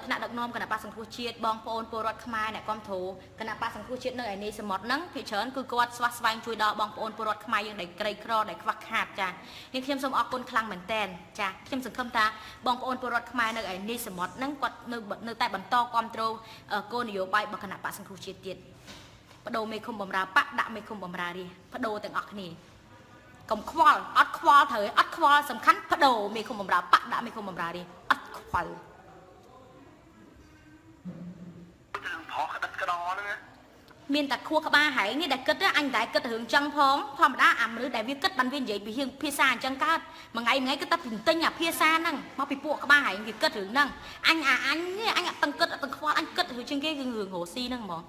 ថ្នាក់ដឹកនាំគណៈបក្សសង្គ្រោះជាតិបងប្អូនពលរដ្ឋខ្មែរអ្នកគាំទ្រគណៈបក្សសង្គ្រោះជាតិនៅឯនេះសមុទ្រហ្នឹងភាគច្រើនគឺគាត់ស្វះស្វែងជួយដល់បងប្អូនពលរដ្ឋខ្មែរយើងដែលក្រីក្រដែលខ្វះខាតចានេះខ្ញុំសូមអរគុណខ្លាំងមែនទែនចាខ្ញុំសង្ឃឹមថាបងប្អូនពលរដ្ឋខ្មែរនៅឯនេះសមុទ្រហ្នឹងគាត់នៅតែបន្តគាំទ្រគោលនយោបាយរបស់គណៈបក្សសង្គ្រោះជាតិទៀតបដូរមេឃុំបំរើបក្សដាក់មេឃុំបំរើរាជបដូរទាំងអស់គ្នាកុំខ្វល់អត់ខ្វល់ត្រូវអត់ខ្វល់សំខាន់បដូរមេឃុំបំរើបក្សដាក់មេឃុំបំរើរាជអត់ខ្វល់ ទៅរឿងប្រុសក្តិតក្តរហ្នឹងណា មានតែខួរក្បាលហែងនេះដែលគិតអញតែគិតរឿងចឹងផងធម្មតាអាមនុស្សដែលវាគិតបានវានិយាយពីរឿងភាសាអញ្ចឹងកើតមួយថ្ងៃមួយថ្ងៃគិតតែទិញអាភាសាហ្នឹងមកពីពួកក្បាលហែងវាគិតរឿងហ្នឹងអញអាអញនេះអញអត់ទាំងគិតអត់ទាំងខ្វល់អញគិតរឿងជាងគេគឺរឿងរស់ស៊ីហ្នឹងហ្មង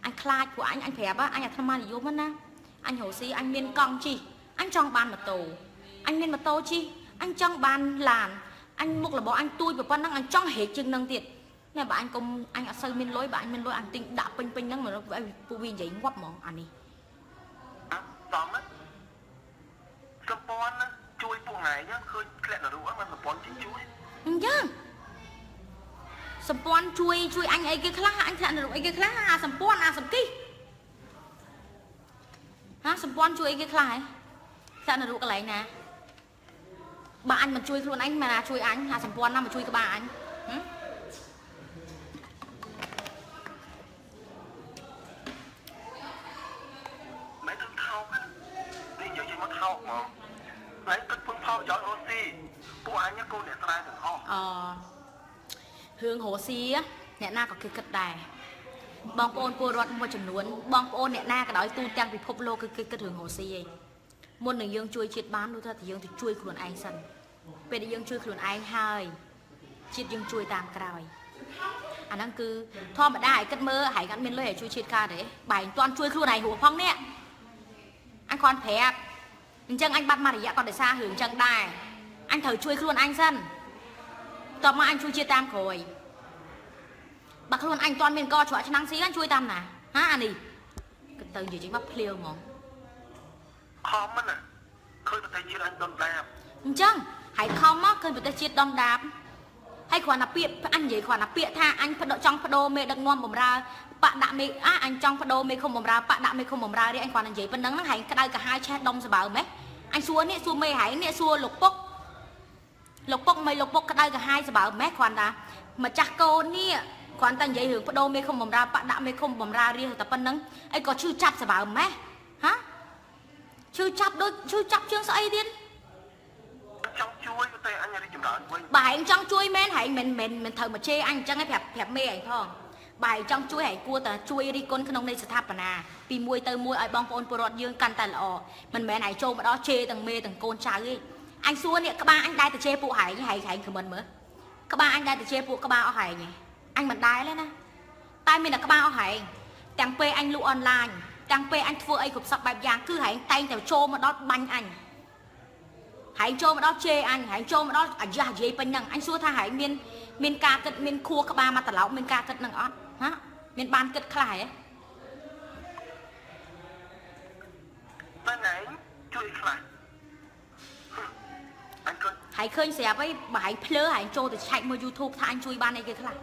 អញខ្លាចពួកអញអញប្រាប់អញអាត្មានិយមណាអញរស់ស៊ីអញមានកង់ជិះអញចង់បានម៉ូតូអញមានម៉ូតូជិះអញចង់បានឡានអញមុខរបស់អញទួយប៉ុណ្ណឹងអញចង់ហែកជាងហ្នឹងទៀត ណែបើអញកុំអញអត់សូវមានលុយបើអញមានលុយអញទិញដាក់ពេញពេញហ្នឹងមកឲ្យពួកវានិយាយងាប់ហ្មងអានេះ សំណាសម្ព័ន្ធណាជួយពួកថ្ងៃហ្នឹងឃើញធ្លាក់នរកហ្នឹងសម្ព័ន្ធជួយ អញ្ចឹងសម្ព័ន្ធជួយជួយអញអីគេខ្លះអញធ្លាក់នរកអីគេខ្លះអាសម្ព័ន្ធអាសម្គិះហាសម្ព័ន្ធជួយអីគេខ្លះហ៎ធ្លាក់នរកកន្លែងណាបើអញមិនជួយខ្លួនឯងមិនណាជួយអញអាសម្ព័ន្ធណាមកជួយក្បាលអញហឹម មិនទៅថោកណានេះនិយាយចេញមកថោកហ្មងហើយគិតពឹងផលប្រយោជន៍រស់ស៊ីពួកអញកូនអ្នកស្រែទាំងអស់ អរឿងរស់ស៊ីអ្នកណាក៏គេគិតដែរបងប្អូនពលរដ្ឋមួយចំនួនបងប្អូនអ្នកណាក៏ដោយទូទាំងពិភពលោកគឺគេគិតរឿងរស់ស៊ីឯងមុននឹងយើងជួយជាតិបាននោះថាតែយើងទៅជួយខ្លួនឯងសិនពេលដែលយើងជួយខ្លួនឯងហើយជាតិយើងជួយតាមក្រោយអាហ្នឹងគឺធម្មតាឲ្យគិតមើលហែងអត់មានលុយឲ្យជួយជាតិកើតទេបែងមិនទាន់ជួយខ្លួនឯងហួសផងនេះអញគ្រាន់ប្រាប់អញ្ចឹងអញបាត់មករយៈក៏ដោយសាររឿងអញ្ចឹងដែរអញត្រូវជួយខ្លួនអញសិនតបមកអញជួយជាតិតាមក្រោយបើខ្លួនអញមិនទាន់មានកច្រកឆ្នាំងស៊ីអញជួយតាមណាហាអានេះគិតទៅនិយាយចេញមកភ្លាវហ្មង ខំណាឃើញប្រទេសជាតិអញដុនដាប អញ្ចឹងហើយខំមកឃើញប្រទេសជាតិដុនដាបហើយគ្រាន់តែពាក្យអញនិយាយគ្រាន់តែពាក្យថាអញបដចង់បដូរមេដឹកនាំបំរើបដាក់មេអាអញចង់បដូរមេឃុំបំរើបដាក់មេឃុំបំរើនេះអញគ្រាន់តែនិយាយប៉ុណ្្នឹងហ្នឹងហើយក្តៅកាហាយឆេះដុំសបើម៉េះអញសួរនេះសួរមេហែងនេះសួរលោកពុកលោកពុកមិនលោកពុកក្តៅកាហាយសបើម៉េះគ្រាន់តែម្ចាស់កូននេះគ្រាន់តែនិយាយរឿងបដូរមេឃុំបំរើបដាក់មេឃុំបំរើរាជតែប៉ុណ្្នឹងអីក៏ឈឺចាប់សបើម៉េះហាឈឺចាប់ដូចឈឺចាប់ជាងស្អីទៀត ចង់ជួយប្រទេសអញរីកចម្រើនវិញ បើឯងចង់ជួយមែនហែងមិនមិនមិនត្រូវមកជេរអញអញ្ចឹងឯងប្រាប់ប្រាប់មេឯងផងបើឯងចង់ជួយឯងគួរតែជួយរិះគន់ក្នុងន័យស្ថាបនាពីមួយទៅមួយឲ្យបងប្អូនពលរដ្ឋយើងកាន់តែល្អមិនមែនឯងចូលមកដល់ជេរទាំងមេទាំងកូនចៅទេអញសួរនេះក្បាលអញដែរទៅជេរពួកហែងហែងហែងខមមិនមើលក្បាលអញដែរទៅជេរពួកក្បាលអស់ហែងឯងអញមិនដែរទេណាតែមានតែក្បាលអស់ហែងទាំងពេលអញលក់អនឡាញទាំងពេលអញធ្វើអីគ្រប់សពបែបយ៉ាងគឺហែងតែងតែចូលមកដល់បាញ់អញ ហែងចូលមកដល់ជេរអញហែងចូលមកដល់អាយ៉ាស់និយាយពេញហ្នឹងអញសួរថាហែងមានមានការគិតមានខួរក្បាលមកត្រឡោកមានការគិតហ្នឹងអត់ហាមានបានគិតខ្លះហ៎ តែណែជួយខ្លះអញក៏ ហែងឃើញស្រាប់អីបើហែងភ្លើហែងចូលទៅឆែកមើល YouTube ថាអញជួយបានអីគេខ្លះ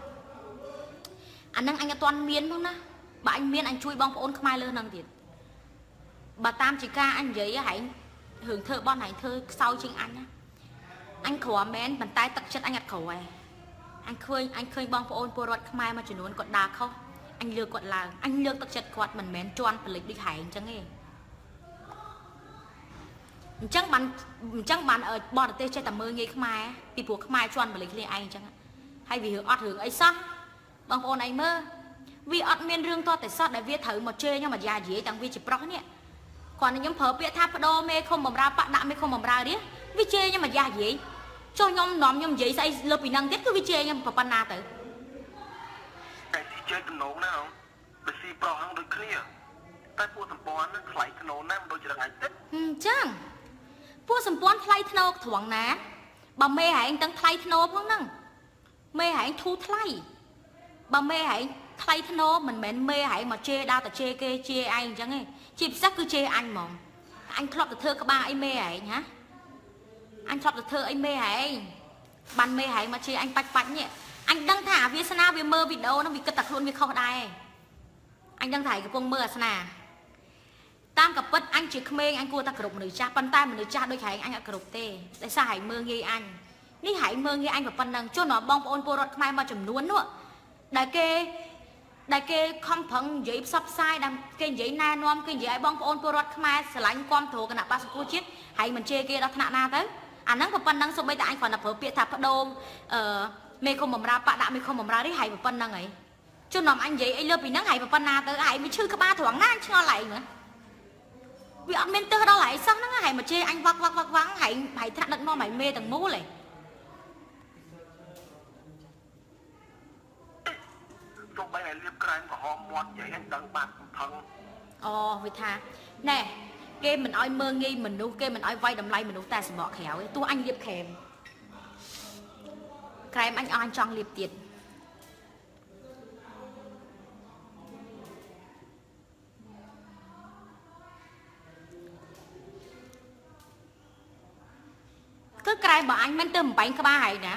អាហ្នឹងអញអត់ទាន់មានផងណាបើអញមានអញជួយបងប្អូនខ្មែរលើហ្នឹងទៀតបើតាមជាការអញនិយាយហែងរឿងធ្វើបន់ហែងធ្វើខ្សោយជាងអញណាអញក្រមែនប៉ុន្តែទឹកចិត្តអញអត់ក្រឯង អញឃើញអញឃើញបងប្អូនពលរដ្ឋខ្មែរមួយចំនួនគាត់ដើរខុសអញលើកគាត់ឡើងអញលើកទឹកចិត្តគាត់មិនមែនជន់ពលិចដូចហែងអញ្ចឹងទេអញ្ចឹងបានអញ្ចឹងបានបរទេសចេះតែមើលងាយខ្មែរពីព្រោះខ្មែរជន់ពលិចគ្នាឯងអញ្ចឹងហើយវារឿងអត់រឿងអីសោះបងប្អូនឯងមើលវាអត់មានរឿងតតែសោះដែលវាត្រូវមកជេរខ្ញុំអាយ៉ានិយាយតាំងវាជាប្រុសនេះគ្រាន់តែខ្ញុំប្រើពាក្យថាបដូរមេឃុំបំរើបដាក់មេឃុំបំរើនេះវាជេរខ្ញុំអាយ៉ានិយាយចុះខ្ញុំនាំខ្ញុំនិយាយស្អីលើពីហ្នឹងទៀតគឺវាជេរខ្ញុំប៉ុណ្ណាទៅ តែស៊ីជើតំណងណាបើស៊ីប្រុសហ្នឹងដូចគ្នាតែពួកសម្ព័ន្ធថ្លៃធ្នូណាមិនដូចរងឯងទេ អញ្ចឹងពួកសម្ព័ន្ធថ្លៃធ្នូត្រង់ណាបើមេហែងទាំងថ្លៃធ្នូផងហ្នឹងមេហែងធូរថ្លៃបើមេហែងថ្លៃធ្នូមិនមែនមេហែងមកជេរដើរតែជេរគេជេរឯងអញ្ចឹងទេជាពិសេសគឺជេរអញហ្មងអញធ្លាប់តែធ្វើក្បាលអីមេហែងហា អញធ្លាប់ទៅធ្វើអីមេហែងបានមេហែងមកជេរអញបាច់បាច់នេះអញដឹងថាអាវាសនាវាមើលវីដេអូហ្នឹងវាគិតតែខ្លួនវាខុសដែរអញដឹងថាឯងកំពុងមើលអាសនាតាមកពិតអញជាក្មេងអញគួរតែគោរពមនុស្សចាស់ប៉ុន្តែមនុស្សចាស់ដូចហែងអញអត់គោរពទេដោយសារហែងមើលងាយអញនេះហែងមើលងាយអញប៉ុណ្ណឹងជួនដល់បងប្អូនពលរដ្ឋខ្មែរមួយចំនួននោះដែលគេដែលគេខំប្រឹងនិយាយផ្សព្វផ្សាយដែលគេនិយាយណែនាំគេនិយាយឲ្យបងប្អូនពលរដ្ឋខ្មែរស្រឡាញ់គាំទ្រគណៈបក្សសង្គ្រោះជាតិហែងមិនជេរគេដល់ថ្នាក់ណាទៅអាហ្នឹងក៏ប៉ុណ្ណឹងសូម្បីតែអញគ្រាន់តែប្រើពាក្យថាបដូរអឺមេឃុំបំរើបដាក់មេឃុំបំរើនេះហែងប៉ុណ្ណឹងហីជួននាំអញនិយាយអីលើពីហ្នឹងហែងប៉ុណ្ណាទៅហែងវាឈឺក្បាលត្រង់ណាអញឆ្ងល់ហែងមើលវាអត់មានទើសដល់ហែងសោះហ្នឹងហែងមកជេរអញវ៉ាក់វ៉ាក់វ៉ាក់វ៉ាំងហែងហែងថ្នាក់ដឹកនាំហែងមេទាំងមូលហី ទោះបីឲ្យលាបក្រែមក្រហមមាត់និយាយអញដឹងបាត់ផឹង អូវាថាណែគេមិនអោយមើងងាយមនុស្សគេមិនអោយវាយតម្លៃមនុស្សតែសម្បកក្រៅទេទោះអញលាបក្រែមក្រែមអញអស់អញចង់លាបទៀតគឺក្រែមបើអញមិនទៅបំបែងក្បាលហើយណា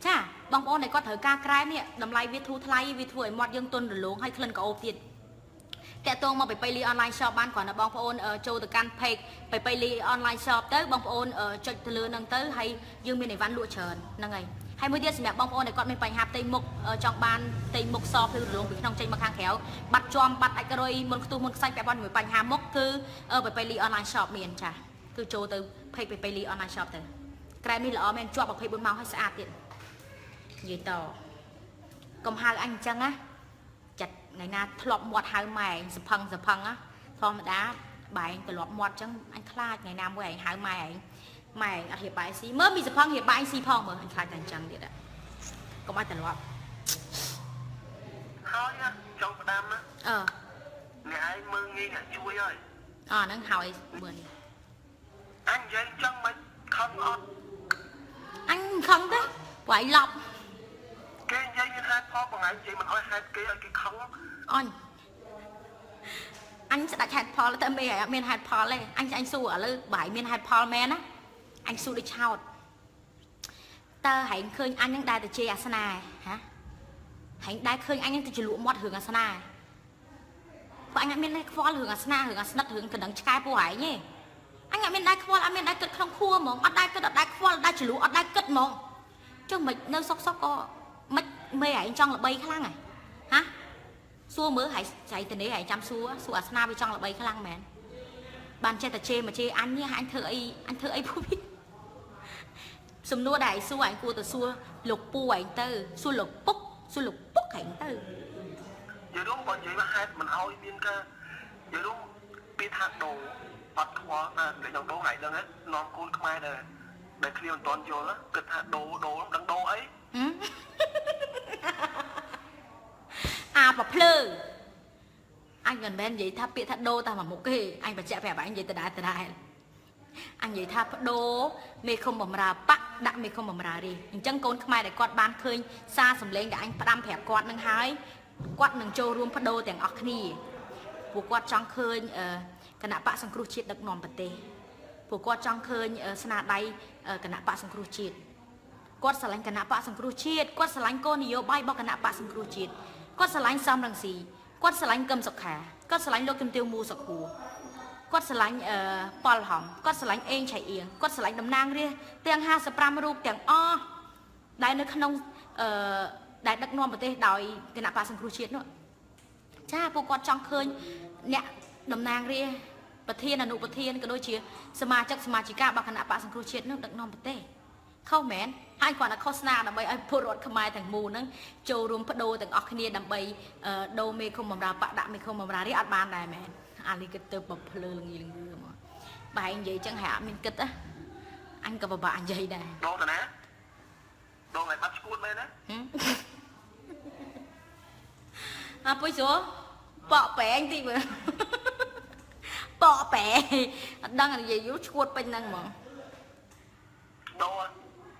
ចាបងប្អូនដែលគាត់ត្រូវការក្រែមនេះតម្លៃវាធូរថ្លៃវាធ្វើឲ្យមាត់យើងទន់រលោងហើយក្លិនក្រអូបទៀតតាក់ទងមកបេប៉ៃលី online shop បានគ្រាន់តែបងប្អូនចូលទៅកាន់ page បេប៉ៃលី online shop ទៅបងប្អូនចុចទៅលើហ្នឹងទៅហើយយើងមានអីវ៉ាន់លក់ច្រើនហ្នឹងហើយហើយមួយទៀតសម្រាប់បងប្អូនដែលគាត់មានបញ្ហាផ្ទៃមុខចង់បានផ្ទៃមុខសភ្លឺរលោងពីក្នុងចេញមកខាងក្រៅបាត់ជាំបាត់អាចរុយមុនខ្ទុះមុនខ្សាច់ពាក់ព័ន្ធជាមួយបញ្ហាមុខគឺបេប៉ៃលី online shop មានចាគឺចូលទៅ page បេប៉ៃលី online shop ទៅក្រែមនេះល្អមែនជាប់24ម៉ោងហើយស្អាតទៀតនិយាយតកុំហៅអញអញ្ចឹងណាចាត់ថ្ងៃណាធ្លាប់មាត់ហៅម៉ែឯងសផឹងសផឹងណាធម្មតាបែងត្រឡប់មាត់អញ្ចឹងអញខ្លាចថ្ងៃណាមួយឯងហៅម៉ែឯងម៉ែឯងអត់រៀបបាយស៊ីមើលមីសផឹងរៀបបាយស៊ីផងមើលអញខ្លាចតែអញ្ចឹងទៀតកុំឲ្យត្រឡប់ ហើយណាចង់ផ្ដាំណា អឺ អ្នកឯងមើងងាយអ្នកជួយហើយ អហ្នឹងហើយមើលនេះ អញនិយាយចឹងមិនខឹងអត់ អញមិនខឹងទេព្រោះឯងឡប់ គេនិយាយមានហេតុផលបងឯងនិយាយមិនអោយហេតុគេឲ្យគេខឹង អញអញស្ដាច់ហេតុផលតែមេឯងអត់មានហេតុផលទេអញអញសួរឥឡូវបើឯងមានហេតុផលមែនណាអញសួរដូចឆោតតើហែងឃើញអញនឹងដែរទៅជេរអាសនាហ៎ហែងដែរឃើញអញនឹងទៅជ្រលក់មាត់រឿងអាសនាព្រោះអញអត់មានខ្វល់រឿងអាសនារឿងអាស្និតរឿងកណ្ដឹងឆ្កែពួកឯងទេអញអត់មានដែរខ្វល់អត់មានដែរគិតក្នុងខួរហ្មងអត់ដែរគិតអត់ដែរខ្វល់អត់ដែរជ្រលក់អត់ដែរគិតហ្មងចុះមិននៅសុកសុកក៏មិនមេឯងចង់ល្បីខ្លាំងហ៎ហ៎សួរមើលហើយចៃតនេះហើយចាំសួរសួរអាសនាវាចង់ល្បីខ្លាំងមែនបានចេះតែជេរមកជេរអញនេះអញធ្វើអីអញធ្វើអីពួកវាសំណួរដែលឯងសួរឯងគួរតែសួរលោកពូឯងទៅសួរលោកពុកសួរលោកពុកឯងទៅ និយាយរួមបើនិយាយមកហេតុមិនអោយមានការនិយាយរួមពាក្យថាដូរអត់ខ្វល់ណាតែចង់ដូរថ្ងៃហ្នឹងនាំកូនខ្មែរដែរដែលគ្នាមិនទាន់យល់គិតថាដូរដូរមិនដឹងដូរអី អាប្រភ្លឺអញមិនមែននិយាយថាពាក្យថាដូរតែមួយមុខទេអញបញ្ជាក់ប្រាប់ឯងនិយាយដដែលដដែលអញនិយាយថាបដូរមេឃុំបំរើបកដាក់មេឃុំបំរើរាជអញ្ចឹងកូនខ្មែរដែលគាត់បានឃើញសារសម្លេងដែលអញផ្ដាំប្រាប់គាត់នឹងហើយគាត់នឹងចូលរួមបដូរទាំងអស់គ្នាពួកគាត់ចង់ឃើញគណៈបកសង្គ្រោះជាតិដឹកនាំប្រទេសពួកគាត់ចង់ឃើញស្នាដៃគណៈបកសង្គ្រោះជាតិគាត់ស្រឡាញ់គណៈបកសង្គ្រោះជាតិគាត់ស្រឡាញ់គោលនយោបាយរបស់គណៈបកសង្គ្រោះជាតិគាត់ស្រឡាញ់សំរងស៊ីគាត់ស្រឡាញ់កឹមសុខាគាត់ស្រឡាញ់លោកជំទាវមូសុខួរគាត់ស្រឡាញ់ប៉ុលហំគាត់ស្រឡាញ់អេងឆៃអៀងគាត់ស្រឡាញ់តំណាងរាស្ត្រទាំង55រូបទាំងអស់ដែលនៅក្នុងអឺដែលដឹកនាំប្រទេសដោយគណៈបកសង្គ្រោះជាតិនោះចាពួកគាត់ចង់ឃើញអ្នកតំណាងរាស្ត្រប្រធានអនុប្រធានក៏ដូចជាសមាជិកសមាជិការបស់គណៈបកសង្គ្រោះជាតិនោះដឹកនាំប្រទេសខុសមែនហើយគាត់តែឃោសនាដើម្បីឲ្យពលរដ្ឋខ្មែរទាំងមូលហ្នឹងចូលរួមបដូរទាំងអស់គ្នាដើម្បីដូរមេឃុំបំរើបកដាក់មេឃុំបំរើនេះអត់បានដែរមែនអាលីគិតទៅបភ្លើល្ងីល្ងឺមកបែងនិយាយចឹងហើយអត់មានគិតណាអញក៏ពិបាកនិយាយដែរ ដូរតាណាដូរឲ្យបាត់ឈួតមែនណា អាពុយស្រួលបកប្រែងតិចមើលបកប្រែអត់ដឹងនិយាយយូរឈួតពេញហ្នឹងហ្មង ដូរ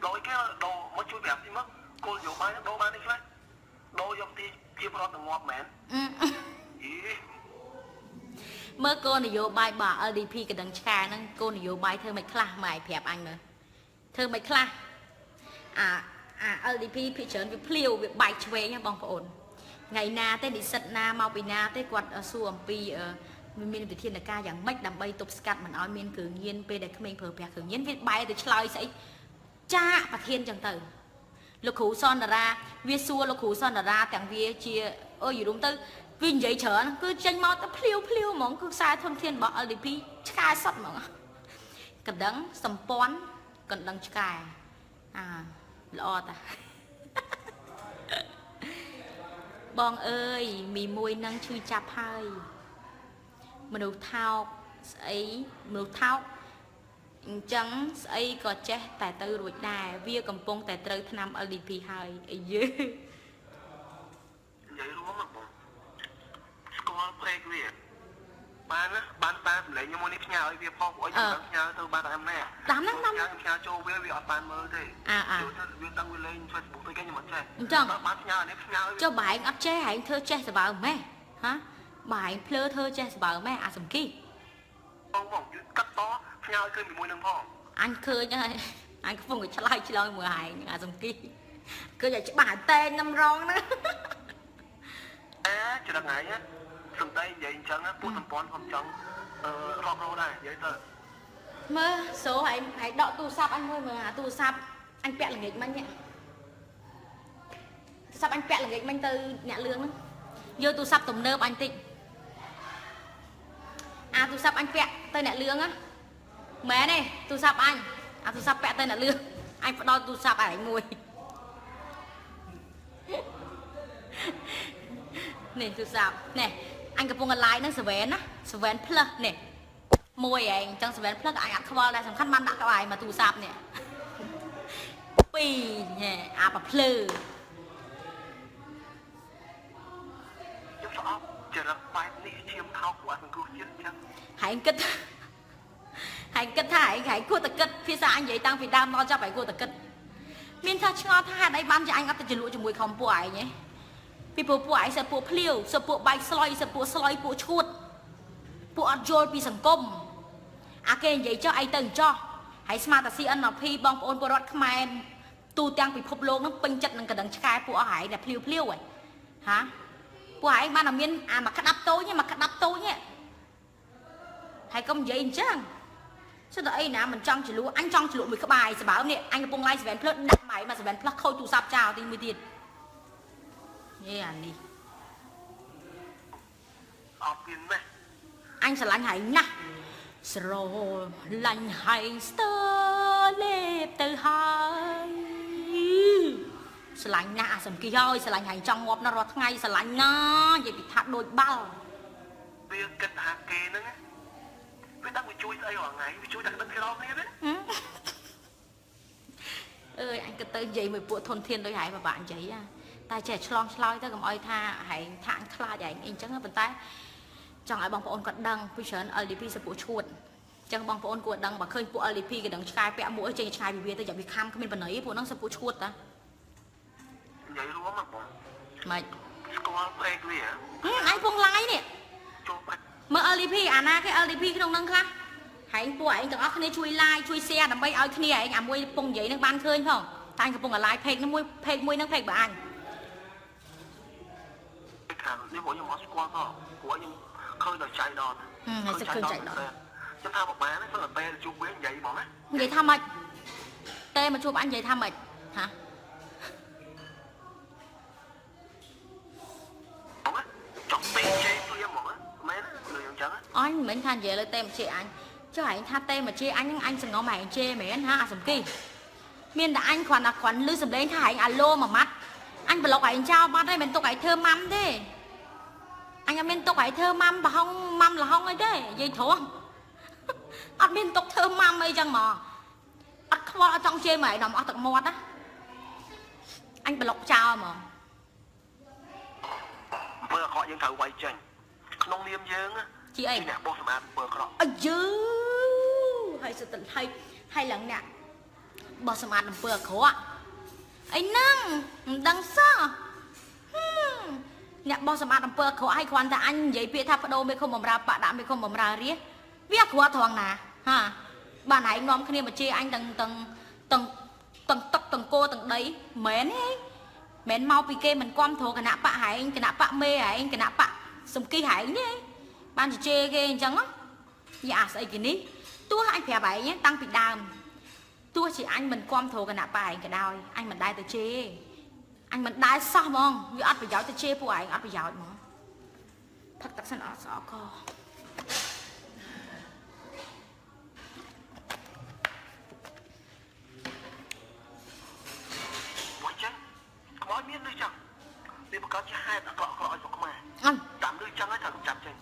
ដូរគេដូរមកជួយប្រាប់ទីមកគោលនយោបាយដូរបាននេះខ្លះដូរយកទីជាប្រវត្តិងាប់មែនអី មើលគោលនយោបាយរបស់ LDP កណ្ដឹងឆ្កែហ្នឹងគោលនយោបាយធ្វើមិនខ្លះម៉ែប្រាប់អញមើល ធ្វើមិនខ្លះអាអា LDP ភាគច្រើនវាភ្លាវវាបែកឆ្វេងណាបងប្អូនថ្ងៃណាទេនិស្សិតណាមកពីណាទេគាត់សួរអំពីមានវិធានការយ៉ាងម៉េចដើម្បីទប់ស្កាត់មិនឲ្យមានគ្រឿងញៀនពេលដែលក្មេងប្រើប្រាស់គ្រឿងញៀនវាបែរទៅឆ្លើយស្អីចាកប្រធានចឹងទៅលោកគ្រូសនតារាវាសួរលោកគ្រូសនតារាទាំងវាជាអើយរួមទៅវានិយាយច្រើនគឺចេញមកទៅភ្លាវភ្លាវហ្មងគឺខ្សែធនធានរបស់ LDP ឆ្កែសុតហ្មងកណ្ដឹងសម្ព័ន្ធកណ្ដឹងឆ្កែអាល្អតាបងអើយមីមួយនឹងឈឺចាប់ហើយមនុស្សថោកស្អីមនុស្សថោកអញ្ចឹងស្អីក៏ចេះតែទៅរួចដែរវាកំពុងតែត្រូវថ្នាំ LDP ហើយអីយេ និយាយរួមបងស្គាល់ពេកវាបានណាបានតាមសម្លេងខ្ញុំមួយនេះផ្ញើឲ្យវាផងព្រោះខ្ញុំផ្ញើទៅបានតាមណា តាមហ្នឹងតាម ខ្ញុំផ្ញើចូលវាវាអត់បានមើលទេ អាអា ចូលទៅវាដឹងវាលេង Facebook ទៅគេខ្ញុំអត់ចេះ អញ្ចឹង បានផ្ញើនេះផ្ញើ ចុះបើឯងអត់ចេះឯងធ្វើចេះសបើម៉េះហ៎បើឯងភ្លើធ្វើចេះសបើម៉េះអាសំគី បងបងយឺកាត់តផ្ញើឲ្យឃើញមួយនឹងផង អញឃើញហើយអញកំពុងតែឆ្លើយឆ្លងមួយឯងអាសំគីឃើញឲ្យច្បាស់តែនំរងហ្នឹង អាច្រឹងថ្ងៃសំដីនិយាយអញ្ចឹងពួកសម្ព័ន្ធខ្ញុំចង់អឺរករដែរនិយាយទៅ មើលសូឯងឯងដកទូរស័ព្ទអញមួយមើលអាទូរស័ព្ទអញពាក់ល្ងាចមិញនេះទូរស័ព្ទអញពាក់ល្ងាចមិញទៅអ្នកលឿងហ្នឹងយកទូរស័ព្ទទំនើបអញតិចអាទូរស័ព្ទអញពាក់ទៅអ្នកលឿងណាមែនទេទូរស័ព្ទអញអាទូរស័ព្ទពាក់ទៅអ្នកលឿងអញផ្ដល់ទូរស័ព្ទឲ្យឯងមួយនេះទូរស័ព្ទនេះអញកំពុងតែ live ហ្នឹង7ណា7 plus នេះមួយឯងអញ្ចឹង7 plus ក៏អញអត់ខ្វល់ដែរសំខាន់បានដាក់ក្បែរមកទូរស័ព្ទនេះពីរហេអាប្រភ្លឺ ខ្ញុំស្អប់ចរិតបែបនេះឈាមថោកពួកអសង្គ្រោះជាតិអញ្ចឹង ហើយគិតហើយគិតថាឯងហើយគួរតែគិតភាសាអញនិយាយតាំងពីដើមដល់ចប់ឯងគួរតែគិតមានថាឆ្ងល់ថាហេតុអីបានជាអញអត់ទៅជលក់ជាមួយខំពួកឯងហ៎ពីព្រោះពួកឯងសិតពួកភ្លាវសិតពួកបែកស្លុយសិតពួកស្លុយពួកឈួតពួកអត់យល់ពីសង្គមអាគេនិយាយចោះឯងទៅអញ្ចោះហើយស្មាតតែ CNP បងប្អូនពលរដ្ឋខ្មែរទូទាំងពិភពលោកនឹងពេញចិត្តនឹងកណ្ដឹងឆ្កែពួកអស់ឯងដែលភ្លាវភ្លាវហ៎ហាពួកឯងបានតែមានអាមួយក្តាប់តូចមួយក្តាប់តូចហើយកុំនិយាយអញ្ចឹងសិតតែអីណាមិនចង់ចលក់អញចង់ចលក់មួយក្បាយសបើមនេះអញកំពុងឡាយ7ភ្លើដាក់ម៉ៃមក7ផ្លាស់ខូចទូរស័ព្ទចោលទីមួយទៀតយេអានេះ អត់មានម៉េះ អញស្រឡាញ់ហែងណាស់ស្រឡាញ់ហែងស្ទើលេបទៅហើយស្រឡាញ់ណាស់អាសំគីហើយស្រឡាញ់ហែងចង់ងាប់ណាស់រាល់ថ្ងៃស្រឡាញ់ណាស់និយាយពីថាដូចបាល់ វាគិតថាគេហ្នឹងវាដឹងវាជួយស្អីរាល់ថ្ងៃវាជួយតែដឹងគេរាល់គ្នាទេ អើយអញគិតទៅនិយាយមួយពួកធនធានដូចហែងពិបាកនិយាយតែចេះឆ្លងឆ្លើយទៅកុំអោយថាហែងថាអញខ្លាចហែងអីអញ្ចឹងប៉ុន្តែចង់ឲ្យបងប្អូនគាត់ដឹងពីច្រើន LDP សពួកឈួតអញ្ចឹងបងប្អូនគួរដឹងបើឃើញពួក LDP គេដឹងឆ្កែពាក់មួកចេញឆ្ងាយពីវាទៅយ៉ាវាខំគ្មានបណៃពួកហ្នឹងសពួកឈួតតា និយាយរួមបង ម៉េច ស្គាល់ពេកវា អញពងឡាយនេះ ចូលពេក មើល LDP អាណាគេ LDP ក្នុងហ្នឹងខ្លះហែងពួកឯងទាំងអស់គ្នាជួយ like ជួយ share ដើម្បីឲ្យគ្នាឯងអាមួយពងនិយាយហ្នឹងបានឃើញផងតែអញកំពុងតែ like page ហ្នឹងមួយ page មួយហ្នឹង page បើអញ ខាងនេះពួកខ្ញុំអត់ស្គាល់ផងពួកខ្ញុំឃើញដល់ចៃដនខ្ញុំថាបបានហ្នឹងតែពេលជួបវានិយាយហ្មងណា និយាយថាម៉េចទេមកជួបអញនិយាយថាម៉េចហា ហ្មងចង់ពេលជេរព្រាមហ្មងមែនឬអញ្ចឹង អញមិនមែនថានិយាយលើទេមកជេរអញចុះឯងថាទេមកជេរអញហ្នឹងអញសងំឯងជេរមែនហាអាសំគីមានតែអញគ្រាន់តែគ្រាន់លឺសំឡេងថាឯងអាឡូមួយម៉ាត់អញប្លុកឯងចោលបាត់ហើយមិនទុកឯងធ្វើម៉ាំទេអញអត់មានទុកឯងធ្វើម៉ាំប្រហុងម៉ាំលហុងអីទេនិយាយត្រង់អត់មានទុកធ្វើម៉ាំអីចឹងហ្មងអត់ខ្វល់អត់ចង់ជេរមកឯងដល់អស់ទឹកមាត់ណាអញប្លុកចោលហ្មង អំពើអាក្រក់យើងត្រូវវាយចេញក្នុងនាមយើង ជាអី អ្នកបោះសម្អាតអំពើអាក្រក់ អាយឺហើយសិតតែហើយហើយឡើងអ្នកបោះសម្អាតអំពើអាក្រក់អីហ្នឹងមិនដឹងសោះហឹមអ្នកបោះសម្អាតអំពើអាក្រក់ហើយគ្រាន់តែអញនិយាយពាក្យថាបដូរមេឃុំបំរើបដាក់មេឃុំបំរើរាជវាអាក្រក់ត្រង់ណាហាបានឯងនាំគ្នាមកជេរអញទាំងទាំង ទាំងទាំងទឹកទាំងគោទាំងដីមិនមែនទេមិនមកពីគេមិនគ្រប់គ្រងគណៈបកហែងគណៈបកមេហែងគណៈបកសំគីហែងទេបានជជែគេអញ្ចឹងយ៉ាស្អីគេនេះទោះអញប្រាប់ឯងតាំងពីដើមទោះជាអញមិនគ្រប់គ្រងគណៈបកឯងក៏ដោយអញមិនដែលទៅជេរអញមិនដែលសោះហ្មងវាអត់ប្រយោជន៍ទៅជេរពួកឯងអត់ប្រយោជន៍ហ្មងផឹកទឹកសិនអត់ស្អកក ព្រោះចឹងកុំឲ្យមានដូចចឹងវាបង្កើតជាហេតុអាក្រក់អាក្រក់ឲ្យស្រុកខ្មែរ អញ តាមដូចចឹងហើយត្រូវកម្ចាត់ចេញ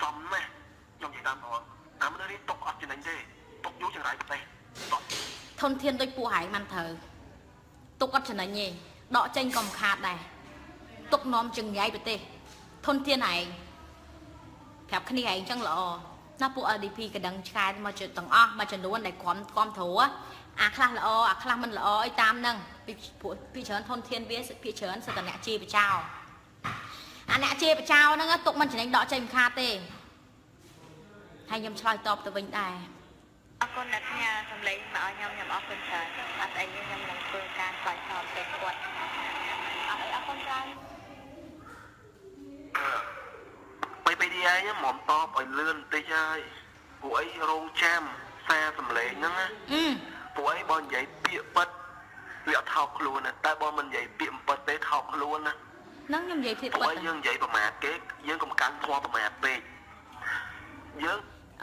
សមណាស់ខ្ញុំនិយាយតាមត្រង់អាមនុស្សនេះຕົកអត់ចំណេញទេຕົកយូរចង្រៃប្រទេសតោះ ធនធានដូចពួកហែងមិនត្រូវទុកអត់ចំណេញទេដកចេញក៏មិនខាតដែរទុកនាំចង្រៃប្រទេសធនធានឯងប្រាប់គ្នាឯងចឹងល្អណាពួក LDP ក៏ដឹងឆ្កែមកជិតទាំងអស់មួយចំនួនដែលក្រុមក្រុមត្រួអាខ្លះល្អអាខ្លះមិនល្អអីតាមហ្នឹងពីព្រោះពីច្រើនធនធានវាពីច្រើនសិតតែអ្នកជាបចោអាអ្នកជាបចោហ្នឹងទុកមិនចំណេញដកចេញមិនខាតទេហើយខ្ញុំឆ្លើយតបទៅវិញដែរ អរគុណអ្នកផ្ញើសម្លេងមកឲ្យខ្ញុំខ្ញុំអរគុណច្រើនអត់អីទេខ្ញុំនឹងធ្វើការឆ្លើយតបទៅគាត់អត់អីអរគុណច្រើន បីពេលនេះឯងហ្មងតបឲ្យលឿនបន្តិចហើយពួកអីរងចាំសារសំឡេងហ្នឹងណា អឺ ពួកអីបើនិយាយពាក្យពិតវាអត់ថោកខ្លួនណាតែបើមិននិយាយពាក្យមិនពិតទេថោកខ្លួនណា ហ្នឹងខ្ញុំនិយាយភាព ពួក ពិត អីយើងនិយាយប្រមាថគេយើងកុំកាន់ធម៌ប្រមាថពេកយើង